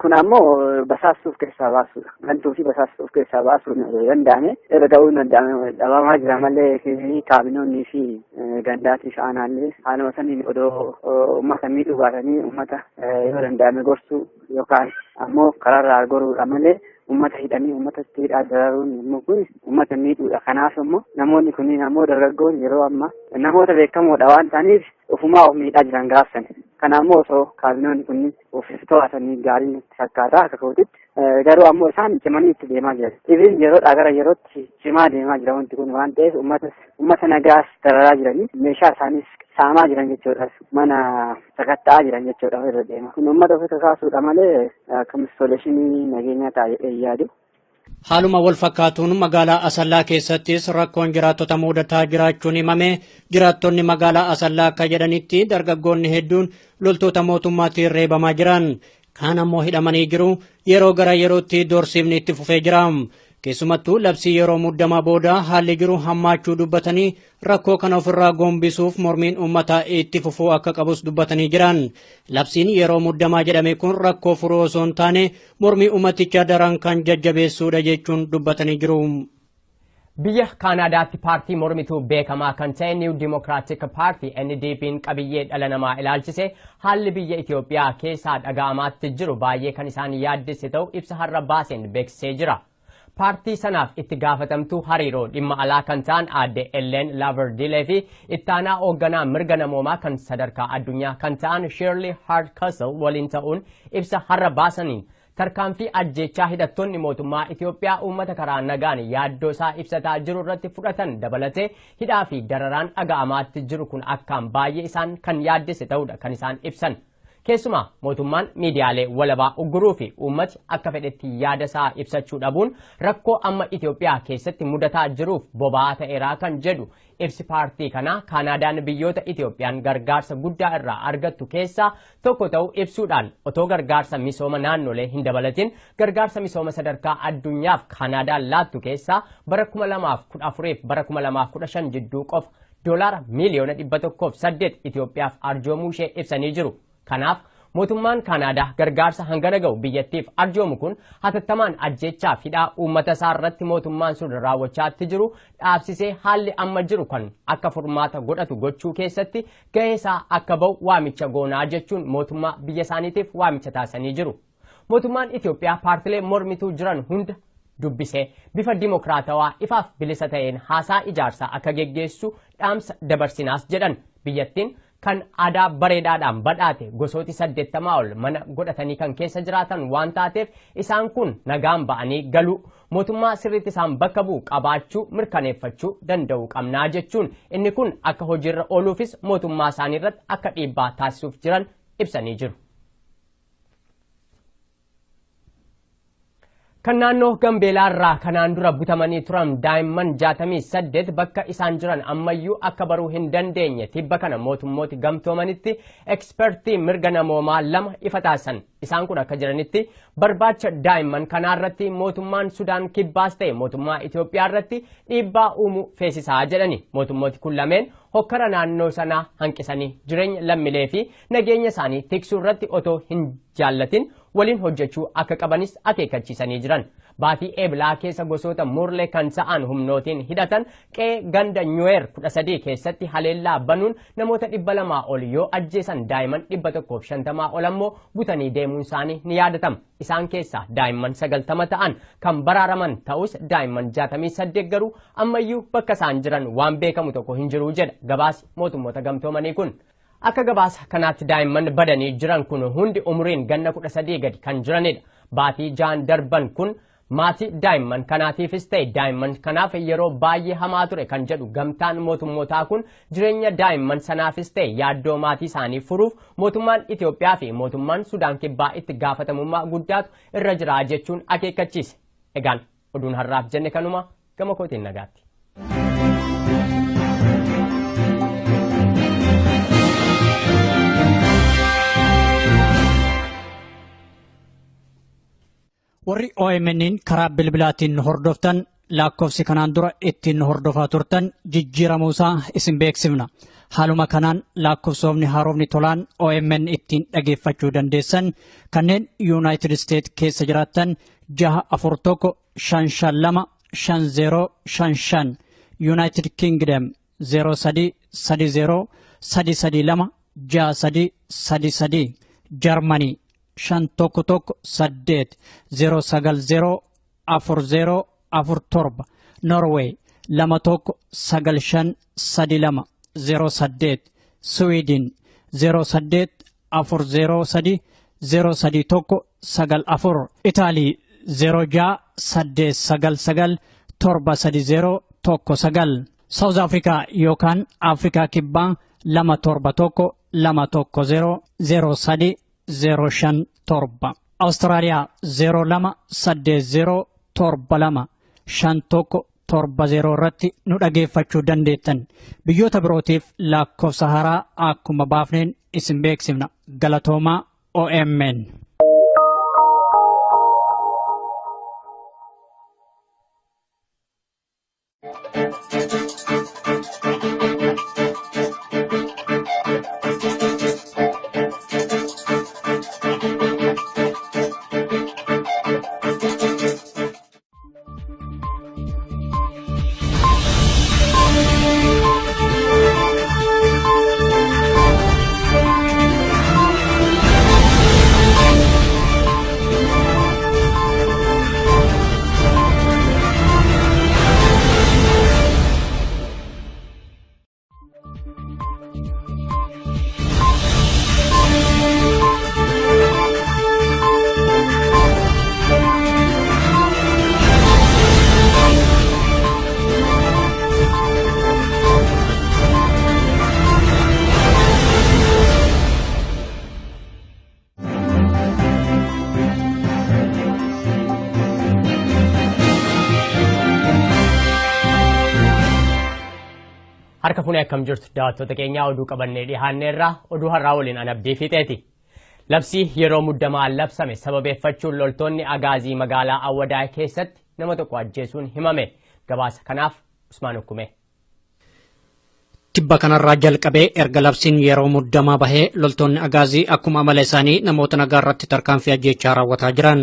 Kun ammoo basaastuu of keessaa baasuudha. Gantuu fi basaastuu of keessaa baasuun danda'ame irra ga'uu hin danda'ame dhabamaa jira malee kaabinoonnii fi gandaatii fi aanaallee haaluma saniin odoo uummata miidhuu baatanii uummata yoo danda'ame gorsuu yookaan ammoo karaarraa goruudha malee uummata hidhanii uummatatti hidhaa dararuun immoo kun uummata miidhuudha. Kanaaf immoo namoonni kunniin ammoo dargaggoon yeroo ammaa namoota beekamoodha waan ta'aniif ofumaa of miidhaa jiran gaafsan. Kana ammoo osoo kaabinoonni kunniin of to'atanii gaarii natti fakkaata akka kootitti. Garuu ammoo isaan cimanii itti deemaa jiran. Ibin yeroodhaa gara yerootti cimaa deemaa jira wanti kun waan ta'eef uummata nagaas dararaa jiranii meeshaa isaaniis saamaa jiran jechuudha. Mana sakatta'aa jiran jechuudha irra deema. Kun uummata ofi kakaasuudha malee akkamistoleeshinii nageenyaa ta'a jedhee yaadu. Haaluma wal fakkaatuun magaalaa Asallaa keessattis rakkoon jiraattota mudataa jiraachuun himame. Jiraattonni magaalaa Asallaa akka jedhanitti dargaggoonni hedduun loltoota mootummaatiin reebamaa jiran. Kaan ammoo hidhamanii jiru. Yeroo gara yerootti doorsiifni itti fufee jira. Keessumattuu labsii yeroo muddamaa booda haalli jiru hammaachuu dubbatanii rakkoo kana ofirraa gombisuuf mormiin uummataa itti fufuu akka qabus dubbatanii jiran. Labsiin yeroo muddamaa jedhame kun rakkoo furuu osoo hin taane mormii uummatichaa daran kan jajjabeessuudha jechuun dubbatanii jiru. Biyya Kaanaadaatti paartii mormituu beekamaa kan ta'e New Democratic Party NDP'n qabiyyee dhala namaa ilaalchise haalli biyya Itoophiyaa keessaa dhaga'amaatti jiru baay'ee kan isaan yaaddesse ta'u ibsa har'a baaseen beeksisee jira. Paartii sanaaf itti gaafatamtuu hariiroo dhimma alaa kan ta'an aadde Ellen Laverdilee fi ittaanaa hoogganaa mirga namoomaa kan sadarkaa addunyaa kan ta'an Shirley Hardcastle waliin ta'uun ibsa har'a baasaniin tarkaanfii ajjeechaa hidhattoonni mootummaa Itoophiyaa uummata karaa nagaan yaaddoo isaa ibsataa jiru irratti fudhatan dabalatee hidhaa fi dararaan dhaga'amaatti jiru kun akkaan baay'ee isaan kan yaaddesse ta'uudha kan isaan ibsan. Keessumaa mootummaan miidiyaalee walabaa ugguruu fi uummati akka fedhetti yaada isaa ibsachuu dhabuun rakkoo amma Itoophiyaa keessatti mudataa jiruuf boba'aa ta'eeraa kan jedhu ibsi paartii kanaa Kaanaadaan biyyoota Itoophiyaan gargaarsa guddaa irraa argattu keessaa tokko ta'uu ibsuudhaan otoo gargaarsa misooma naannolee hin dabalatin gargaarsa misooma sadarkaa addunyaaf Kaanaadaan laattu keessaa bara 2014 fi bara 2015 jidduu qofa doolaara miiliyoona 108 Itoophiyaaf arjoomuu ishee ibsanii jiru. Kanaaf mootummaan Kaanaadaa gargaarsa hangana ga'u biyyattiif arjoomu kun hatattamaan ajjeechaa fi hidhaa uummata isaa irratti mootummaan sun raawwachaatti jiru dhaabsisee haalli amma jiru kan akka furmaata godhatu gochuu keessatti gahee isaa akka ba'u waamicha goonaa jechuun mootummaa biyya isaaniitiif waamicha taasisanii jiru. Mootummaan Itoophiyaa paartilee mormituu jiran hunda dubbisee bifa dimokiraatawaa ifaaf bilisa ta'een haasaa ijaarsaa akka geggeessu dhaamsa dabarsinaas jedhan biyyattiin kan aadaa bareedaadhaan badhaate gosooti 80 ol mana godhatanii kan keessa jiraatan waan taateef isaan kun nagaan ba'anii galuu mootummaa sirriitti isaan bakka bu'u qabaachuu mirkaneeffachuu danda'u qabnaa jechuun inni kun akka hojiirra ooluufis mootummaa isaanii irratti akka dhiibbaa taasisuuf jiran ibsanii jiru. Kan naannoo Gambeelaa irraa kanaan dura butamanii turan daa'imman 68 bakka isaan jiran ammayyuu akka baruu hin dandeenye tibba kana mootummooti gamtoomanitti ekspertii mirga namoomaa 2 ifa taasisan. Isaan kun akka jiranitti barbaacha daa'imman kanaarratti mootummaan Sudaan kibbaas ta'e mootummaa Itoophiyaa irratti dhiibbaa uumuu feesisaa jedhani. Mootummooti kun lameen hokkara naannoo sanaa hanqisanii jireenya lammiilee fi nageenya isaanii tiksuu irratti otoo hin jaallatin waliin hojjechuu akka qabanis akeekkachiisanii jiran. Baatii Eebilaa keessa gosoota Murlee kan sa'aan humnootiin hidhatan qe'ee ganda Nyuweer 13 keessatti haleellaa banuun namoota 200 ol yoo ajjeesan daa'imman 150 ol ammoo butanii deemuun isaanii ni yaadatama. Isaan keessaa daa'imman 90 ta'an kan baraaraman ta'us daa'imman 68 garuu ammayyuu bakka isaan jiran waan beekamu tokko hin jiru jedha gabaasi mootummoota gamtoomanii kun. Akka gabaasa kanaatti daa'imman badanii jiran kun hundi umuriin ganna 13 gadi kan jiranidha. Baatii 6 darban kun maatii daa'imman kanaatiifis ta'e daa'imman kanaaf yeroo baay'ee hamaa ture kan jedhu gamtaan mootummootaa kun jireenya daa'imman sanaafis ta'e yaaddoo maatii isaanii furuuf mootummaan Itoophiyaa fi mootummaan Sudaan kibbaa itti gaafatamummaa guddaatu irra jira jechuun akeekkachiise. Egaan oduun har'aaf jenne kanuma gama kootiin nagaatti. Warri OMN'n karaa bilbilaatiin hordoftan lakkoofsi kanaan dura ittiin hordofaa turtan jijjiiramuusaa isin beeksifna. Haaluma kanaan lakkoofsoomni haaromni tolaan OMN ittiin dhageeffachuu dandeessan kanneen Yuunaayitid Isteet keessa jiraattan 641 552 5055, Yuunaayitid Kingdom 03 30 332 63 33, Jarmanii 511 8 090 40 47, Norway 21 95 32 08, Sweden 08 403 031 94, Italy 06 899 730 19, South Africa yookaan Afrikaa Kibbaa 271 210 03 057, Australia 02 80 72 51 70 irratti nu dhageeffachuu dandeettan. Biyyoota birootiif lakkoofsa haaraa akkuma baafneen isin beeksifna. Galatoomaa OMN. Harka fuunee akkam jirtu daawwattoota keenyaa oduu qabannee dhiyaanneerraa oduu har'aa waliin an Abdii Fiixeeti. Labsii yeroo muddamaa labsame sababeeffachuun loltoonni Agaazii magaalaa Awwadaay keessatti nama tokko ajjeesuun himame. Gabaasa kanaaf Usmaan Ukkume. Tibba kanarraa jalqabee erga labsiin yeroo muddamaa bahee loltoonni Agaazii akkuma amala isaanii namoota nagaa irratti tarkaanfii ajjeechaa raawwataa jiran.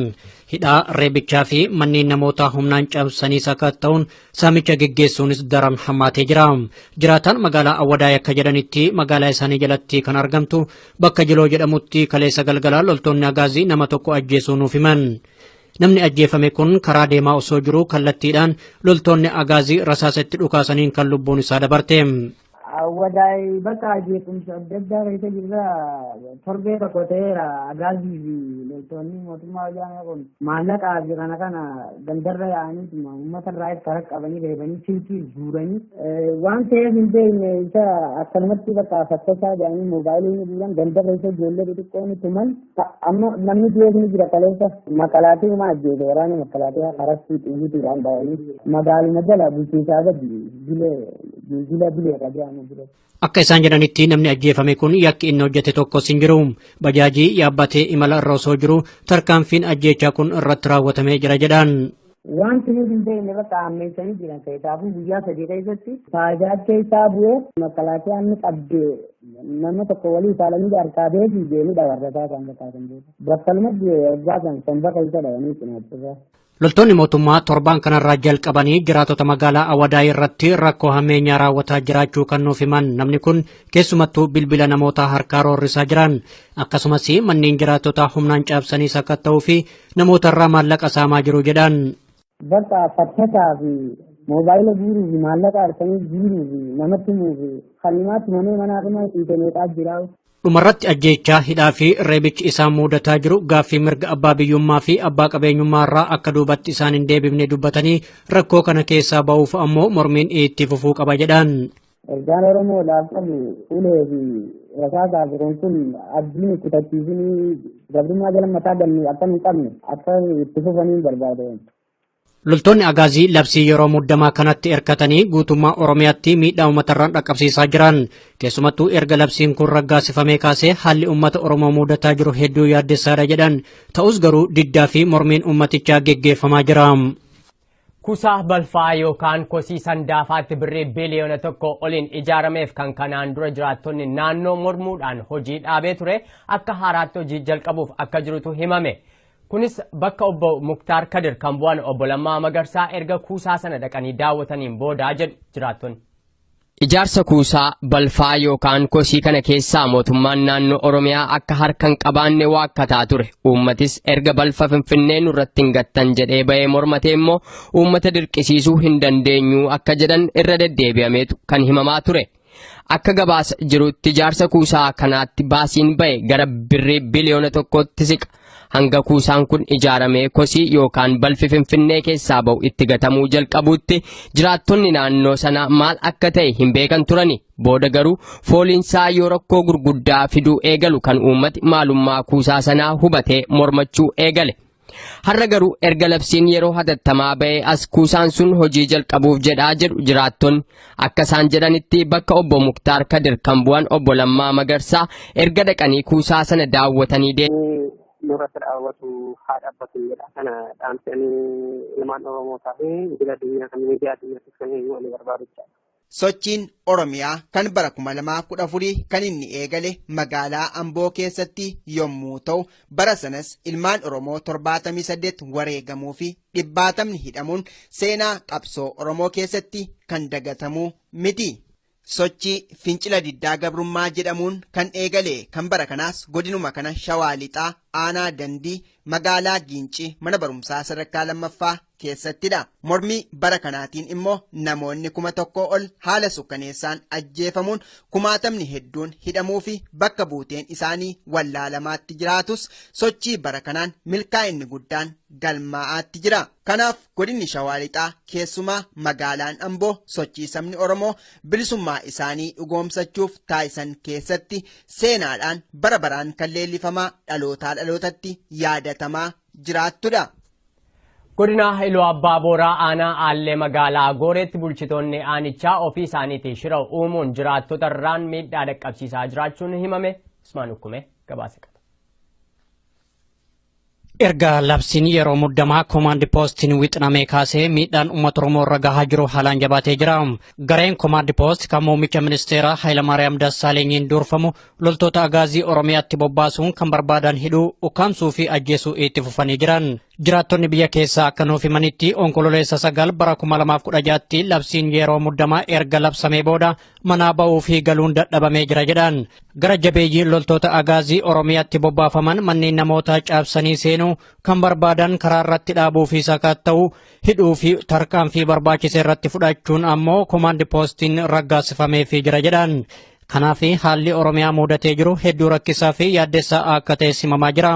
Hidhaa, reebichaa fi manneen namootaa humnaan cabsanii sakatta'uun saamicha geggeessuunis daran hammaatee jira. Jiraataan magaalaa Awwadaay akka jedhanitti magaalaa isaanii jalatti kan argamtu bakka Jiloo jedhamutti kaleessa galgalaa loltoonni Agaazii nama tokko ajjeesuu nuuf himan. Namni ajjeefame kun karaa deemaa osoo jiruu kallattiidhaan loltoonni Agaazii rasaasa itti dhukaasaniin kan lubbuun isaa dabarte. Awwadaay bakka jeequmsa adda addaa keessa jirra. Torbee tokko ta'eera. Agaazii fi loltoonni mootummaa wayyaanee kun maallaqaa fi kana kana gandarra yaa'anii uummata irraa karaa qabanii reebanii silkii guuranii waan ta'eef hin beekne isa akkanumatti bakka fakkasaa jedhanii moobaayilii ni guuran, gandarra isa ijoollee xixiqqoo ni tuman. Amma namni dhiyees ni jira. Kaleessa makalaatii uma ajjeese, waraana makalaatii harasii xiyyiitiidhaan dhahanii magaaluma jala bulchiinsaa gadi bilee jila bilee qajeelama jira. Akka isaan jedhanitti, namni ajjeefame kun yakki inni hojjete tokkos hin jiru. Bajaajii yaabbatee imala irra osoo jiru tarkaanfiin ajjeechaa kun irratti raawwatamee jira jedhan. Wanti nuti hin beekne bakka ammeessanii jiran. Kanaafuu guyyaa 3 keessatti faayidaa keessaa bu'ee makalaakaan ni qabde, nama tokko walii saalanii harkaa beekii deemee dabarrataa kan fakkaatan beeku. Bakkalumatti waggaa kan sanbata isa dhabanii cinaachisaa. Loltoonni mootummaa torbaan kanarraa jalqabanii jiraatota magaalaa Awadaay irratti rakkoo hammeenyaa raawwataa jiraachuu kan nuuf himan namni kun, keessumattuu bilbila namoota harkaa roorrisaa jiran, akkasumas manneen jiraattotaa humnaan caabsanii sakatta'uu fi namoota irraa maallaqa saamaa jiru jedhan. Bakka fattasaa fi moobaayila guuruu fi maallaqa harkanii guuruu fi namatti himuu fi kan manee manaa dhuma dhiite meeqaa jira. Dhumarratti, ajjeechaa, hidhaa fi reebichi isaan mudataa jiru gaaffii mirga abbaa biyyummaa fi abbaa qabeenyummaa irraa akka duubatti isaan hin deebifne dubbatanii, rakkoo kana keessaa ba'uuf ammoo mormiin itti fufuu qaba jedhan. Ergaan Oromoodhaaf qabu, ulee fi rasaasaa fi kun abdiin kutachiisinii gabrummaa jala mataa gannu akka hin qabne akka itti fufanii barbaade. Loltoonni Agaazii labsii yeroo muddamaa kanatti erkatanii guutummaa Oromiyaatti miidhaa uummatarraan dhaqqabsiisaa jiran. Keessumattuu erga labsiin kun raggaasifamee kaasee haalli uummata Oromoo mudataa jiru hedduu yaaddessaadha jedhan. Ta'us garuu diddaa fi mormiin uummatichaa geggeeffamaa jira. Kuusaa balfaa yookaan kosii Sandaafaatti birrii biliyoona 1 oliin ijaarameef kan kanaan dura jiraattonni naannoo mormuudhaan hojii dhaabee ture akka haaraatti hojii jalqabuuf akka jirutu himame. Kunis bakka obbo Muktaar Kadir kan bu'an obbo Lammaa Magarsaa erga kuusaa sana dhaqanii daawwataniin boodaa jedhu jiraattonni. Ijaarsa kuusaa balfaa yookaan kosii kana keessaa mootummaan naannoo Oromiyaa akka harka hin qabaanne waakkataa ture. Uummatis erga balfa Finfinnee nurratti hin gattan jedhee bahee mormatee immoo uummata dirqisiisuu hin dandeenyu akka jedhan irra deddeebi'ameetu kan himamaa ture. Akka gabaasa jirutti, ijaarsa kuusaa kanaatti baasiin bahe gara birrii biliyoona 1tti siqa. Hanga kuusaan kun ijaaramee kosii yookaan balfi Finfinnee keessaa ba'u itti gatamuu jalqabuutti jiraattonni naannoo sanaa maal akka ta'e hin beekan turani. Booda garuu fooliinsaa yoo rakkoo gurguddaa fiduu eegalu kan uummati maalummaa kuusaa sanaa hubatee mormachuu eegale. Har'a garuu erga labsiin yeroo hatattamaa ba'ee as kuusaan sun hojii jalqabuuf jedhaa jedhu jiraattonni. Akka isaan jedhanitti, bakka obbo Muktaar Kadir kan bu'an obbo Lammaa Magarsaa erga dhaqanii kuusaa sana daawwatanii nurratti dhaawwatu haa dhaabbatu jedha. Kana dhaamsanii ilmaan Oromootaa fi idil addunyaa kan miidiyaa addunyaatti kan walii barbaadu jechaadha. Sochiin Oromiyaa kan bara 2014 kan inni eegale magaalaa Amboo keessatti yommuu ta'u, bara sanas ilmaan Oromoo 78 wareegamuu fi dhibbaatamni hidhamuun seenaa qabsoo Oromoo keessatti kan dagatamuu miti. Sochii fincila diddaa gabrummaa jedhamuun kan eegale kan bara kanaas godinuma kana Shawaa Lixaa, aanaa Dandii, magaalaa Giincii, mana barumsaa sadarkaa lammaffaa keessattidha. Mormii bara kanaatiin immoo namoonni 1000 ol haala sukkaneessaan ajjeefamuun, kumaatamni hedduun hidhamuu fi bakka buuteen isaanii wallaalamaatti jiraatus, sochii bara kanaan milkaa'inni guddaan galmaa'aatti jira. Kanaaf godinni Shawaa Lixaa, keessumaa magaalaan Amboo, sochii sabni Oromoo bilisummaa isaanii dhugoomsachuuf taasisan keessatti seenaadhaan bara baraan kan leellifamaa dhalootaa dhalootatti yaadatamaa jiraattudha. Godina Iluu Abbaa Booraa, aanaa Aallee, magaalaa Gooreetti bulchitoonni aanichaa ofii isaaniitiin shira uumuun jiraattota irraan miidhaa dhaqqabsiisaa jiraachuun himame. Usmaan Ukkume gabaasa qaba. Erga labsiin yeroo muddamaa koomaandi poostiin wixinamee kaasee miidhaan uummata Oromoo irra gahaa jiru haalaan jabaatee jira. Gareen koomaandi poost kan muummicha ministeeraa Hayilamaariyaam Dassaalenyiin durfamu loltoota Agaazii Oromiyaatti bobbaasuun kan barbaadan hidhuu, ukkaamsuu fi ajjeesuu itti fufanii jiran. Jiraattonni biyya keessaa akka nuuf himanitti Onkololeessa 9 bara 2016tti labsiin yeroo muddamaa erga labsamee booda manaa ba'uu fi galuun dadhabamee jira jedhan. Gara jabeeyyiin loltoota Agaazii Oromiyaatti bobbaafaman manneen namootaa caabsanii seenuu, kan barbaadan karaa irratti dhaabuu fi sakatta'uu, hidhuu fi tarkaanfii barbaachise irratti fudhachuun ammoo komaandi poostiin raggaasifameefii jira jedhan. Kanaaf haalli Oromiyaa mudatee jiru hedduu rakkisaa fi yaaddessaa akka ta'e simamaa jira.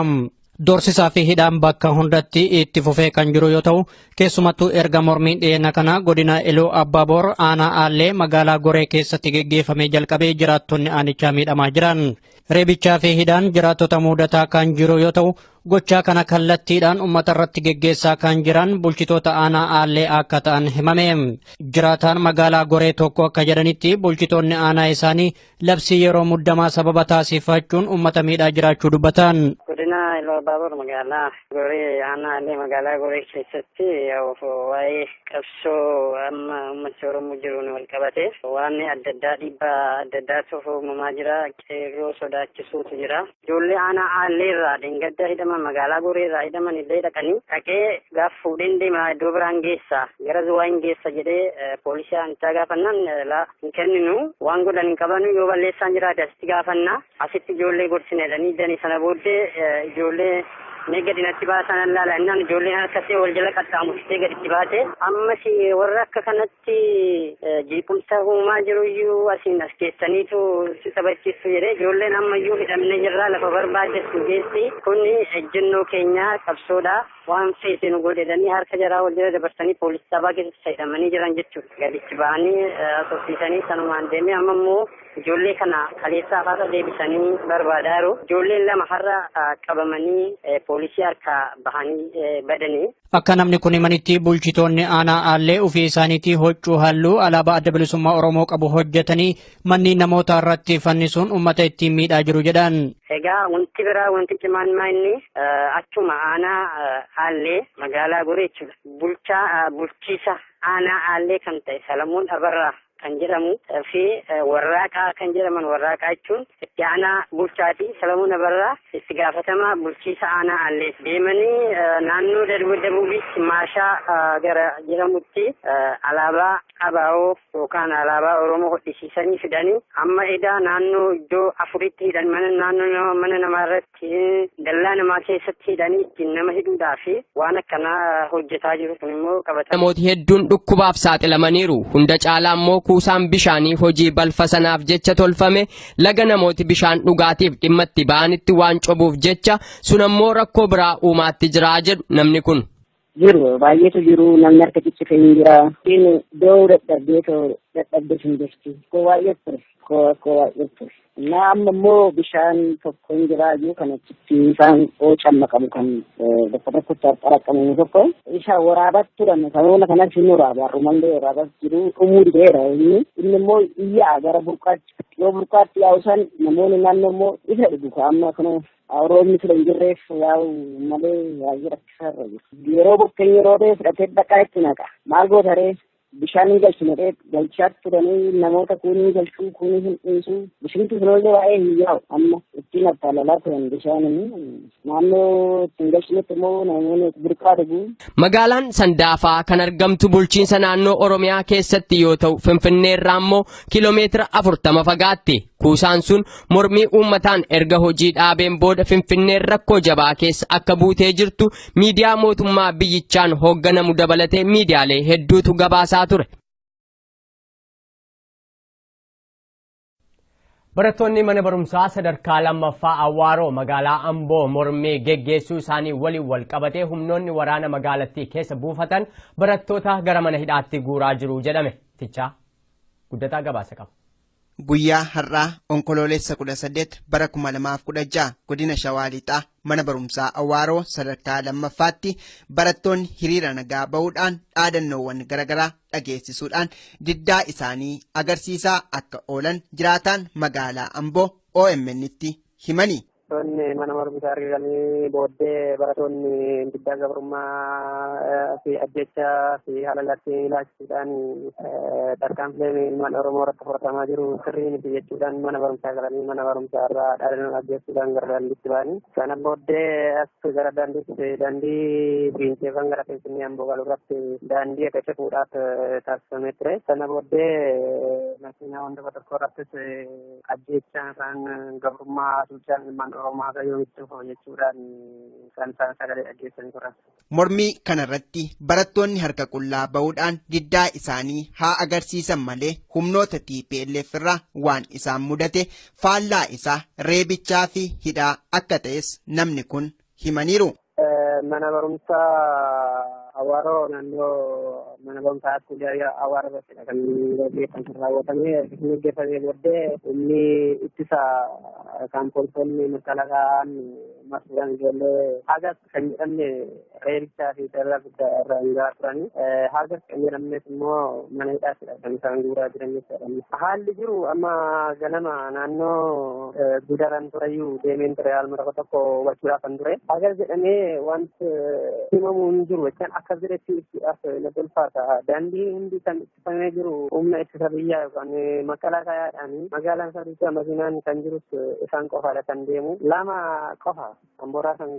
Doorsisaa fi hidhaan bakka hundatti itti fufee kan jiru yoo ta'u, keessumattuu erga mormiin dhiyeenya kana godina Iluu Abbaaboor aanaa Aallee magaalaa Goree keessatti geggeeffamee jalqabee jiraattonni aanichaa miidhamaa jiran. Reebichaa fi hidhaan jiraattota mudataa kan jiru yoo ta'u, gochaa kana kallattiidhaan uummata irratti geggeessaa kan jiran bulchitoota aanaa Aallee akka ta'an himame. Jiraataan magaalaa Goree tokko akka jedhanitti bulchitoonni aanaa isaanii labsii yeroo muddamaa sababa taasifachuun uummata miidhaa jiraachuu dubbatan. Godina Iluu Abbaaboor magaalaa Goree aanaa Aallee magaalaa Goree keessatti waa'ee qabsoo amma uummata Oromoo jiruun wal qabate waan adda addaa dhiibbaa adda addaatu uumamaa jira. Qeerroo sodaachisuutu jira. Ijoollee aanaa Aallee irraa dheengadda hidhaman, magaalaa Goree irraa hidhaman illee dhaqanii dhaqee gaaf fuudheen deema, iddoo biraan geessa, gara Zuwaa hin geessa jedhee poolisii aanichaa gaafannaan, laa, hin kenninu, waan godhan hin qabanu, yoo balleessaan jiraate asitti gaafanna, asitti ijoollee gorsine jedhanii danii. Sana booddee ijoollee mee gadi natti baasan allaala innaan ijoolleen harkasee wal jala qaxxaamursitee gaditti baate. Ammas warra akka kanatti jeequmsa uumaa jiruyyuu asiin as keessaniitu si taphachiistu jedhee ijoolleen ammayyuu hidhamne jirra, lafa barbaaddetu geessi, kun ejjennoo keenya qabsoodha, waan feete nu godhedhanii harka jaraa wal jala dabarsanii poolisii sabaa keessatti hidhamanii jiran jechuudha. Gaditti ba'anii soffisanii sanumaan deemee amma immoo ijoollee kana kaleessaa har'a deebisanii barbaadaa jiru. Ijoolleen lama har'a qabamanii poolisii harkaa bahanii badanii. Akka namni kun himanitti bulchitoonni aanaa Aallee ofii isaaniitii huccuu halluu alaabaa Adda Bilisummaa Oromoo qabu hojjetanii manneen namoota irratti fannisuun uummata ittiin miidhaa jiru jedhan. Egaa wanti biraa, wanti cimaan maa inni achuma aanaa Aallee magaalaa Goree jechuudha. Bulchaa bulchiisa aanaa Aallee kan ta'e Salamuun Abarraa kan jedhamu fi Warraaqaa kan jedhaman, Warraaqaa jechuun itti aanaa bulchaati. Salamuun Abarraa itti gaafatamaa bulchiisa aanaa Aallee deemanii naannoo Dabuubitti Maashaa gara jedhamutti alaabaa ABO yookaan alaabaa Oromoo hodhisiisanii fidanii amma edaa naannoo iddoo afuritti hidhan, mana naannoo mana namaa irratti, dallaa namaa keessatti hidhanii ittiin nama hidhuudhaa fi waan akkanaa hojjetaa jiru. Kun immoo qabata. Namooti hedduun dhukkubaaf saaxilamaniiru. Hunda caalaa immoo kuusaan bishaanii hojii balfa sanaaf jecha tolfame laga namooti bishaan dhugaatiif dhimma itti ba'anitti waan cobuuf jecha sun ammoo rakkoo biraa uumaatti jira jedhu namni kun. Jiru, baay'eetu jiru, namni harka ciccite hin jira. Inni iddoo dadhabdee dadhabdee hin jirti. Koo baay'ee ture. Koo baay'ee ture. Na amma immoo bishaan tokko hin jira jiru kan achitti isaan cammaqamu kan bakka tokkotti xaraqqamu tokko. Isa waraabaa turan sababoota kanas hin waraaba, har'umallee waraabaa jiru, dhumuu dideera inni. Inni immoo iyyaa gara burqaatti, yoo burqaatti yaa'u san namoonni naannoo immoo isa dhugu. Amma kana roobni sila hin jirreef yaa'u malee baay'ee rakkisaarra jiru. Yeroo bokkeen yeroo ta'e fudhatee dhaqaa itti naqa. Maal goota ree? Bishaan hin galchu jedhee galchaa turanii namoota kuun hin galchuu, kuun hin dhiisu. Bishinti sunollee baay'ee hin yaa'u, amma ittiin attaalalaa turan bishaan naannoo ittiin galchinetti immoo namoonni burqaa dhugu. Magaalaan Sandaafaa kan argamtu bulchiinsa naannoo Oromiyaa keessatti yoo ta'u, Finfinneerraa immoo kiiloomeetira 40 fagaatti. Kuusaan sun mormii uummataan erga hojii dhaabeen booda Finfinneen rakkoo jabaa keessa akka buutee jirtu miidiyaa mootummaa biyyichaan hoogganamu dabalatee miidiyaalee hedduutu gabaasaa ture. Barattoonni mana barumsaa sadarkaa lammaffaa Awwaaroo magaalaa Amboo mormii geggeessuu isaanii waliin wal qabatee humnoonni waraana magaalattii keessa buufatan barattoota gara mana hidhaatti guuraa jiru jedhame. Tichaa Guddataa gabaasa qaba. Guyyaa har'aa Onkoloolessa 18 bara 2016 godina Shawaa Lixaa mana barumsaa Awwaaroo sadarkaa lammaffaatti barattoonni hiriira nagaa ba'uudhaan dhaadannoowwan garaagaraa dhageessisuudhaan diddaa isaanii agarsiisaa akka oolan jiraataan magaalaa Amboo OMN'tti himani. Barattoonni mana barumsaa argatanii booddee barattoonni diddaa gabrummaa fi ajjechaa fi haala laatti ilaalchisuudhaan tarkaanfilee ilmaan Oromoo irratti fudhatamaa jiru sirrii miti jechuudhaan mana barumsaa galanii mana barumsaa irraa dhaadannoo dhaggeessuudhaan gara daandiitti ba'anii. Sana booddee as gara daandiitti daandii fiinceefan gara Finfinnee Amboo galu irratti daandii akka cufuudhaaf taasifamee ture. Sana booddee makiinaa tokko tokko irrattis ajjechaan isaan gabrummaa hacuuccaan ilmaan Oromoo haga yoomitti dhufa jechuudhaan kan isaan sagalee dhaggeessanii turan. Mormii kanarratti barattoonni harka qullaa ba'uudhaan diddaa isaanii haa agarsiisan malee humnoota TPLF irraa waan isaan mudate faallaa isaa reebichaa fi hidhaa akka ta'es namni kun himaniiru. Mana barumsaa Awaaroo naannoo mana barumsaa Akkuulee Awaaroo irrattidha kan gaggeeffame raawwatame. Gaggeeffamee booddee humni ittisa kan poolisoonni makalaakaan marsuudhaan ijoollee hagas kan jedhamne reebichaa fi dallaa guddaa irra hangaa turani. Hagas kan jedhamnes immoo mana hidhaattidha kan isaan guuraa jiran jechuudha. Haalli jiru amma ganama naannoo gudaran tureyyuu deemeen ture haaluma tokko tokko hubachuudhaaf kan ture. Hagas jedhamee wanti himamu hin jiru jechaan akka jiretti ibsuudhaaf natti ulfaata. Daandii hundi kan ittifamee jiru humna ittisa biyyaa yookaan makalaakayaadhaan magaalaan sadiisaa makiinaan kan jirus isaan qofaadha kan deemu. Lama qofa Ambooraa kan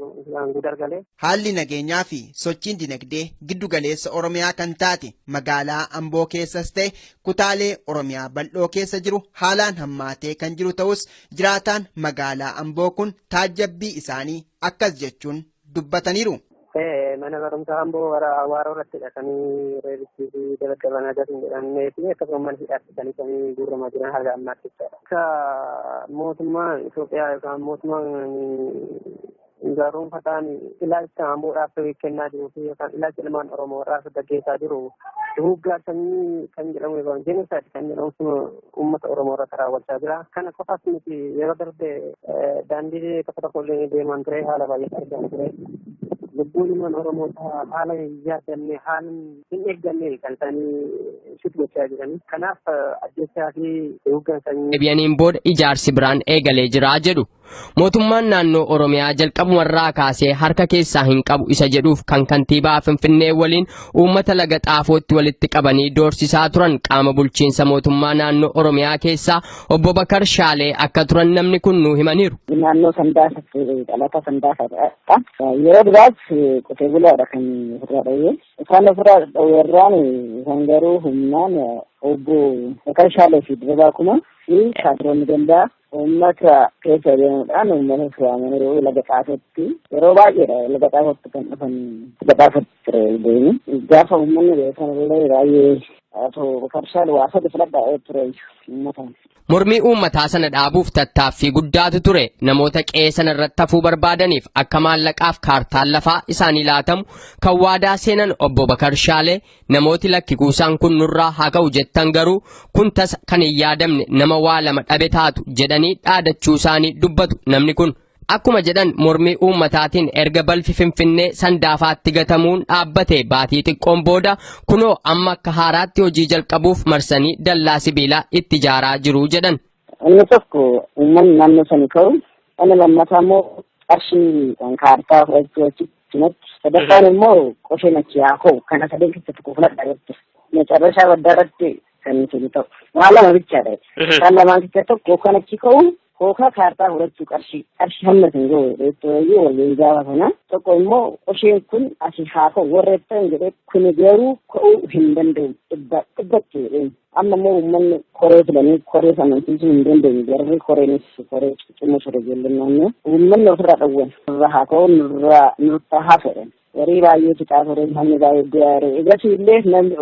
gudar galee. Haalli nageenyaa fi sochiin dinagdee giddu galeessa Oromiyaa kan taate magaalaa Amboo keessas ta'e kutaalee Oromiyaa bal'oo keessa jiru haalaan hammaatee kan jiru ta'us jiraataan magaalaa Amboo kun taajjabbii isaanii akkas jechuun dubbataniiru. Mana barumsaa Amboo Awaaroo irrattidha kan reebichii fi dabaddaban agas hin jedhamnee fi akkasuma mana hidhaatti kan isaan guuramaa jiran haga ammaatti jechaadha. Akka mootummaan Itoophiyaa yookaan mootummaan gaarumfataan ilaalcha Amboodhaaf kennaa jiruu fi yookaan ilaalcha ilmaan Oromoo irraa gaggeessaa jiru duguuggaa sanyii kan jedhamu yookaan jenosaayid kan jedhamu sun uummata Oromoo irratti raawwachaa jira. Kana qofaas miti yeroo darbe daandii tokko tokko illee deemaan ture haala baay'ee argamu ture. Lubbuun ilmaan Oromoo haala hin yaadamne haala hin eeggamne kan isaanii shit gochaa jiran. Kanaaf ajjechaa fi duguuggaan sanyii. Deebi'aniin booda ijaarsi biraan eegalee jira jedhu. Mootummaan naannoo Oromiyaa jalqabumarraa kaasee harka keessaa hin qabu isa jedhuuf kan kantiibaa Finfinnee waliin uummata laga xaafootti walitti qabanii doorsisaa turan qaama bulchiinsa mootummaa naannoo Oromiyaa keessaa obbo Bakar Shaalee akka turan namni kun nuu himaniiru. Naannoo Sandaafaatti dhalata Sandaafaadha. Yeroo duraas qotee bulaadha kan ofirraa dhowwee. Isaan ofirraa dhowweerraan isaan garuu humnaan obbo Bakar Shaalee fi Dirabaa Kuma fi kaadiroonni gandaa uummata keessa deemuudhaan uummata filaamanii laga xaafootti yeroo baay'eedha laga xaafootti kan dhufan laga xaafootti ture deemu. Gaafa uummanni beekan illee baay'ee Bakar Shaalee waa sadi filadhaa ture uummataan. Mormii uummataa sana dhaabuuf tattaaffii guddaatu ture. Namoota qe'ee sana irratti hafuu barbaadaniif akka maallaqaaf kaartaan lafaa isaanii laatamu kan waadaa seenan obbo Bakar Shaalee namooti lakki kuusaan kun nurraa haa ka'u jettan garuu kun tasa kan hin yaadamne nama waa lama dhabe taatu jedhanii dhaadachuu isaanii dubbatu namni kun. Akkuma jedhan mormii uummataatiin erga balfi Finfinnee Sandaafaatti gatamuun dhaabbate baatii xiqqoon booda kunoo amma akka haaraatti hojii jalqabuuf marsanii dallaa sibiilaa itti ijaaraa jiru jedhan. Inni tokko uummanni naannoo sani ka'u, inni lammataa immoo qarshii kan kaartaa fudhachuu achitti, sadaffaan immoo qosheen achi haa ka'u kana sadeen keessa tokko fudhadha jette. Macarrashaa baddaa irratti kan isin ta'u. Waa lama bichaadha. Isaan lamaan keessa tokko kan achi ka'u kookaa kaartaa fudhachuu qarshii qarshii hamma hin gahu reettooyyuu waliin gaafa sana tokko immoo qosheen kun asii haa ka'u warra jettan jedhee kun garuu ka'uu hin danda'u dhibba dhibbatti jedheen. Amma immoo uummanni koree filanii koree amansiisuu hin dandeenye jarri koreenis koree ciccimoo ture ijoolleen naannoo uummanni ofirraa dhowwan nurraa haa ka'u nurraa nurraa haa fedhan horii baay'ee fixaa ture namni baay'ee du'aa ture egasii illee namni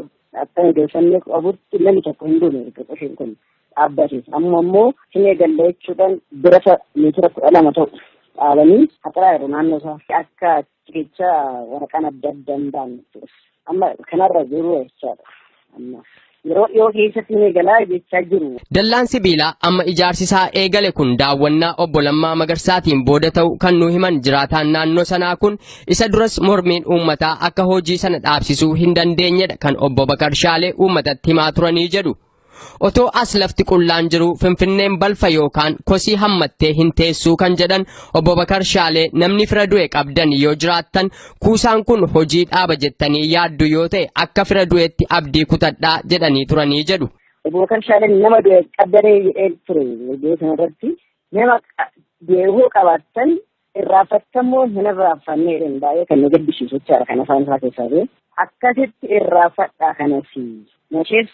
akka odeeffannoo qabutti namni tokko hin duune erga qosheen kun dhaabbate. Amma immoo hin eegalle jechuudhaan birata meetira 12 ta'u dhaabanii haxaraa jiru naannoo isaa akka cicha waraqaan adda adda hin baanne jechuudha. Amma kanarra jiru jechaadha. Amma yeroo dhiyoo keessatti hin eegalaa jechaa jiru. Dallaan sibiilaa amma ijaarsi isaa eegale kun daawwannaa obbo Lammaa Magarsaatiin booda ta'u kan nu himan jiraataan naannoo sanaa kun isa duras mormiin uummataa akka hojii sana dhaabsisuu hin dandeenyedha kan obbo Bakar Shaalee uummatatti himaa turanii jedhu. Otoo as lafti qullaan jiru Finfinneen balfa yookaan kosii hammattee hin teessuu kan jedhan obbo Bakar Shaalee namni fira du'e qabdan yoo jiraattan kuusaan kun hojii dhaaba jettanii yaaddu yoo ta'e akka fira du'etti abdii kutadhaa jedhanii turanii jedhu. Obbo Bakar Shaaleen nama du'e qabdanee jedhee ture walgahii kanarratti nama du'e qabaattan irraanfattamoo hin irraanfanne jedhan baay'ee kan nu gaddisiisu jechaadha kan afaan isaa keessaa ba'e. Akkasitti irraanfadhaa kanas nashees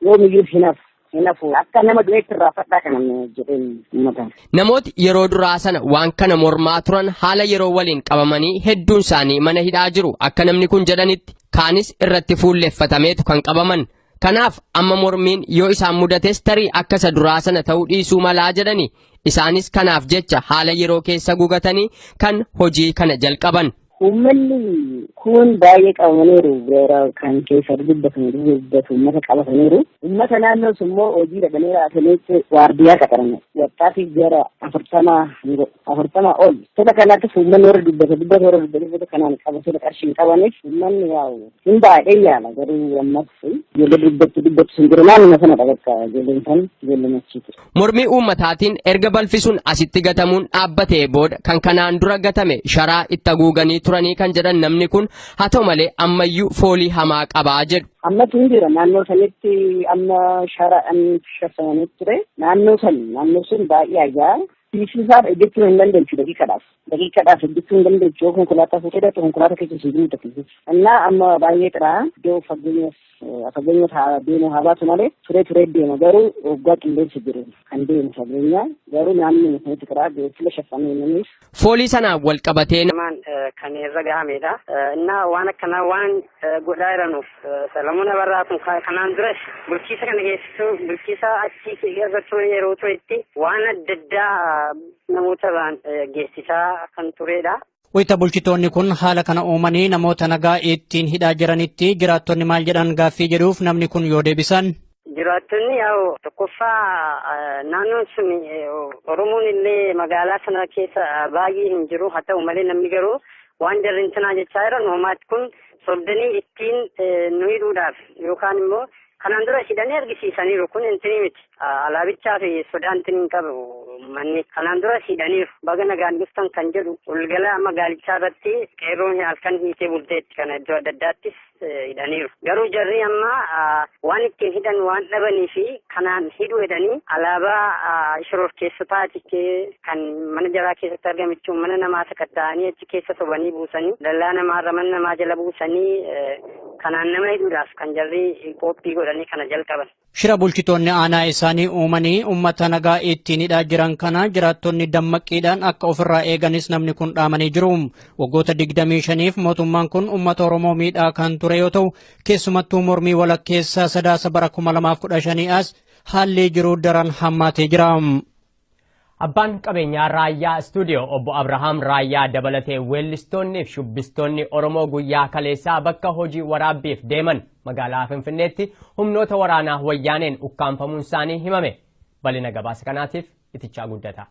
yoomiyyuu hin hafu. Hin hafu akka nama du'eetti irraanfadhaa kana jedheen uummata. Namooti yeroo duraa sana waan kana mormaa turan haala yeroo waliin qabamanii hedduun isaanii mana hidhaa jiru akka namni kun jedhanitti kaanis irratti fuulleffatameetu kan qabaman. Kanaaf amma mormiin yoo isaan mudates tarii akka isa duraa sana ta'uu dhiisuu malaa jedhani isaanis kanaaf jecha haala yeroo keessa gugatanii kan hojii kana jalqaban. Uummanni kun baay'ee qabamaniiru gara kan keessa dubbatan dubbatu uummata qabataniiru. Uummata naannoos immoo hojii dhaqanii raataniitti waardiyaa qaxaran. Wattaatiif gara 40 ol. Tola kanattis uummanni warra dubbatu dubbatu warra dubbatu kanaan qabatee qarshii hin qabaniif uummanni yaa'u hin baay'ee yaala garuu ammas ijoollee dubbattu dubbatu sun jiru naannoo sanadha bakka ijoolleen san ijoolleen achiiti. Mormii uummataatiin erga balfi sun asitti gatamuun dhaabbatee booda kan kanaan dura gatame sharaa itti haguuganii turanii kan jedhan namni kun haa ta'u malee ammayyuu foolii hamaa qabaa jedhu. Ammatu hin jira naannoo sanitti amma sharaadhaan shaffananii ture naannoo san naannoo sun baay'ee ajaa fiisisaaf hojjechuu hin dandeechu daqiiqadhaaf daqiiqadhaaf hojjechuu hin dandeechu yoo konkolaataa fuutee dhattu konkolaataa keessa si jiru takkisiisa. Innaa amma baay'ee xiraa iddoo fageenya deemu haa baatu malee turee turee deema garuu waggaa qilleensa jiru kan deemu fageenya garuu naannoo sanitti xiraa geejjiba shaffanee namiif. Foolii sanaan wal qabatee Namaan kan irra gahamedha. Innaa waan akkanaa waan godhaa jiranuuf Salamuun Abarraa kun kanaan duras bulchiisa kana keessattuu bulchiisa achii irratti yeroo turetti waan adda addaa namoota irraan geessisaa kan turedha. Wayita bulchitoonni kun haala kana uumanii namoota nagaa ittiin hidhaa jiranitti jiraattonni maal jedhan gaaffii jedhuuf namni kun yoo deebisan. Jiraattonni yaa'u tokkoffaa naannoon sun Oromoon illee magaalaa sana keessa baay'ee hin jiru haa ta'u malee namni garuu waan jarri tinaa jechaa jiran homaatti kun sobdanii ittiin nu hidhuudhaaf yookaan immoo kanaan dura hidhanii argisiisaniiru kun intini miti alaabichaa fi sodaan intini hin qabu manni kanaan dura hidhaniiru baga nagaan dhuftan kan jedhu walgala magaalichaa irratti qeerroon halkan hiitee bulteetti kana iddoo adda addaattis hidhaniiru garuu jarri amma waan ittiin hidhan waan dhabanii fi kanaan hidhu jedhanii alaabaa shororkeessotaati kan mana jaraa keessatti argamichuun mana namaa sakatta'anii achi keessa sobanii buusanii dallaa namaarra mana namaa jala buusanii kanaan nama hidhuudhaaf kan jarri qophii godhanii kana jalqaban. Shira bulchitoonni aanaa isaanii uumanii uummata nagaa ittiin hidhaa jiran kana jiraattonni dammaqiidhaan akka ofirraa eeganis namni kun dhaamanii jiru. Waggoota 25f mootummaan kun uummata Oromoo miidhaa kan ture yoo ta'u keessumattuu mormii walakkeessaa sadaasa bara 2015 as haalli jiru daran hammaatee jira. Abbaan qabeenyaa Raayyaa Istuudiyoo obbo Abrahaam Raayyaa dabalatee weellistoonni fi shubbistoonni Oromoo guyyaa kaleessaa bakka hojii waraabbiif deeman magaalaa Finfinneetti humnoota waraanaa wayyaaneen ukkaanfamuun isaanii himame. Bal'ina gabaasa kanaatiif itichaa guddata.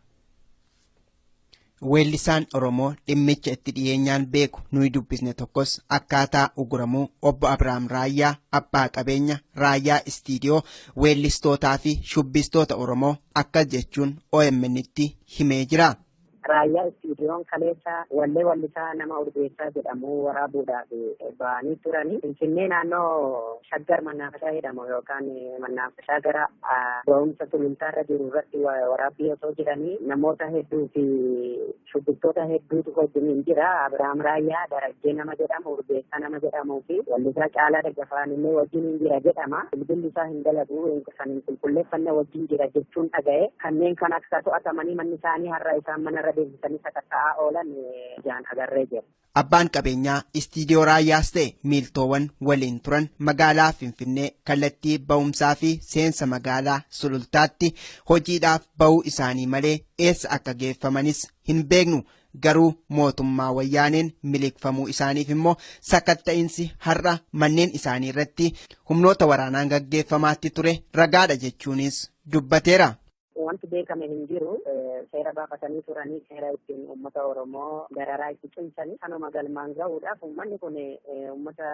Weellisaan Oromoo dhimmicha itti dhiyeenyaan beeku nuyi dubbisne tokkos akkaataa uguramuu obbo Abrahaam Raayyaa abbaa qabeenya Raayyaa Istiidiyoo weellistootaa fi shubbistoota Oromoo akkas jechuun OMN'tti himee jira. Raayyaa Istiidiyoon kaleessa wallee wallisaa nama Urgeessaa jedhamu waraabuudhaaf ba'anii turani. Finfinnee naannoo Shaggar Mannaafashaa jedhamu yookaan Mannaafashaa gara ba'umsa sulultaarra jiru irratti waraabbii osoo jiranii namoota hedduu fi shubbistoota hedduutu wajjiniin jira. Abiraam Raayyaa Darajjee nama jedhamu, Urgeessaa nama jedhamuu fi wallisaa Caalaa Daggafaan illee wajjiniin jira jedhama. Bilbilli isaa hin dalagu, kan hin qulqulleeffanne wajjin jira jechuun dhaga'e. Kanneen kan akka to'atamanii manni isaanii har'a isaan manarra deebisanii sakatta'aa oolan ijaan agarree jira. Abbaan qabeenyaa Istiidiyoo Raayyaas ta'e miiltoowwan waliin turan magaalaa Finfinnee kallattii ba'umsaa fi seensa magaalaa sulultaatti hojiidhaaf ba'uu isaanii malee eessa akka geeffamanis hin beeknu. Garuu mootummaa wayyaaneen miliqfamuu isaaniif immoo sakatta'insi har'a manneen isaanii irratti humnoota waraanaan gaggeeffamaatti ture ragaadha jechuunis dubbateera. Wanti Beekame hin jiru. Seera baafatanii turanii seera ittiin uummata Oromoo dararaa itti cimsanii kanuma galmaan gahuudhaaf uummanni kun uummata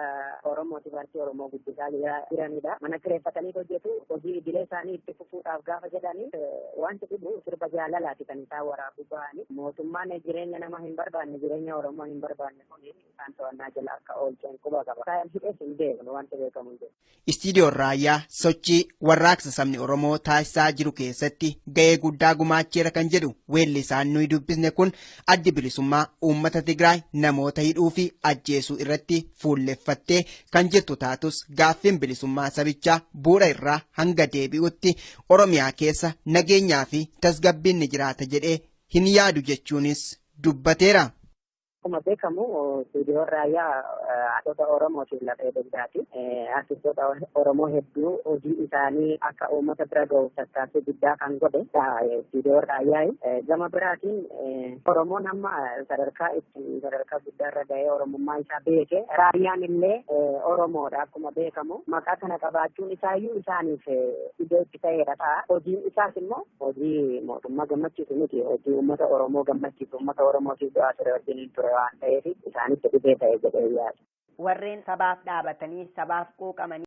Oromooti paartii Oromoo guddisaa jiranidha. Mana kireeffatanii hojjetu, hojii idilee isaanii itti fufuudhaaf gaafa jedhanii wanti dhibu sirba jaalalaati kan isaan waraabuu ba'anii. Mootummaan jireenya nama hin barbaanne, jireenya Oromoo hin barbaanne kun isaan to'annaa jala akka oolchan quba qaba. Isaan hidhes hin beeknu, wanti beekamu hin jiru. Istiidiyoon Raayyaa sochii warraaqsa sabni Oromoo taasisaa jiru keessatti ga'ee guddaa gumaacheera kan jedhu weellisaan nuyi dubbisne kun addi bilisummaa uummata Tigraay namoota hidhuu fi ajjeesuu irratti fuulleffattee kan jirtu taatus gaaffiin bilisummaa sabichaa bu'uura irraa hanga deebi'utti Oromiyaa keessa nageenyaa fi tasgabbiin ni jiraata jedhee hin yaadu jechuunis dubbateera. Akkuma beekamu istuudiyoon Raayyaa haadhota Oromootiif lafee dugdaati. Artistoota Oromoo hedduu hojii isaanii akka uummata bira gahuuf tattaaffii guddaa kan godhe istuudiyoon Raayyaa. Gama biraatiin Oromoon amma sadarkaa itti sadarkaa guddaarra gahee Oromummaa isaa beeke, Raayyaan illee Oromoodha akkuma beekamu. Maqaa kana qabaachuun isaayyuu isaaniif iddoo itti ta'eera ta'a. Hojiin isaas immoo hojii mootummaa gammachiisu miti. Hojii uummata Oromoo gammachiisu, uummata Oromootiif du'aa ture wajjin ture waan ta'eef isaanitti dhibee ta'e jedhee yaadu. Warreen sabaaf dhaabatanii sabaaf quuqamanii.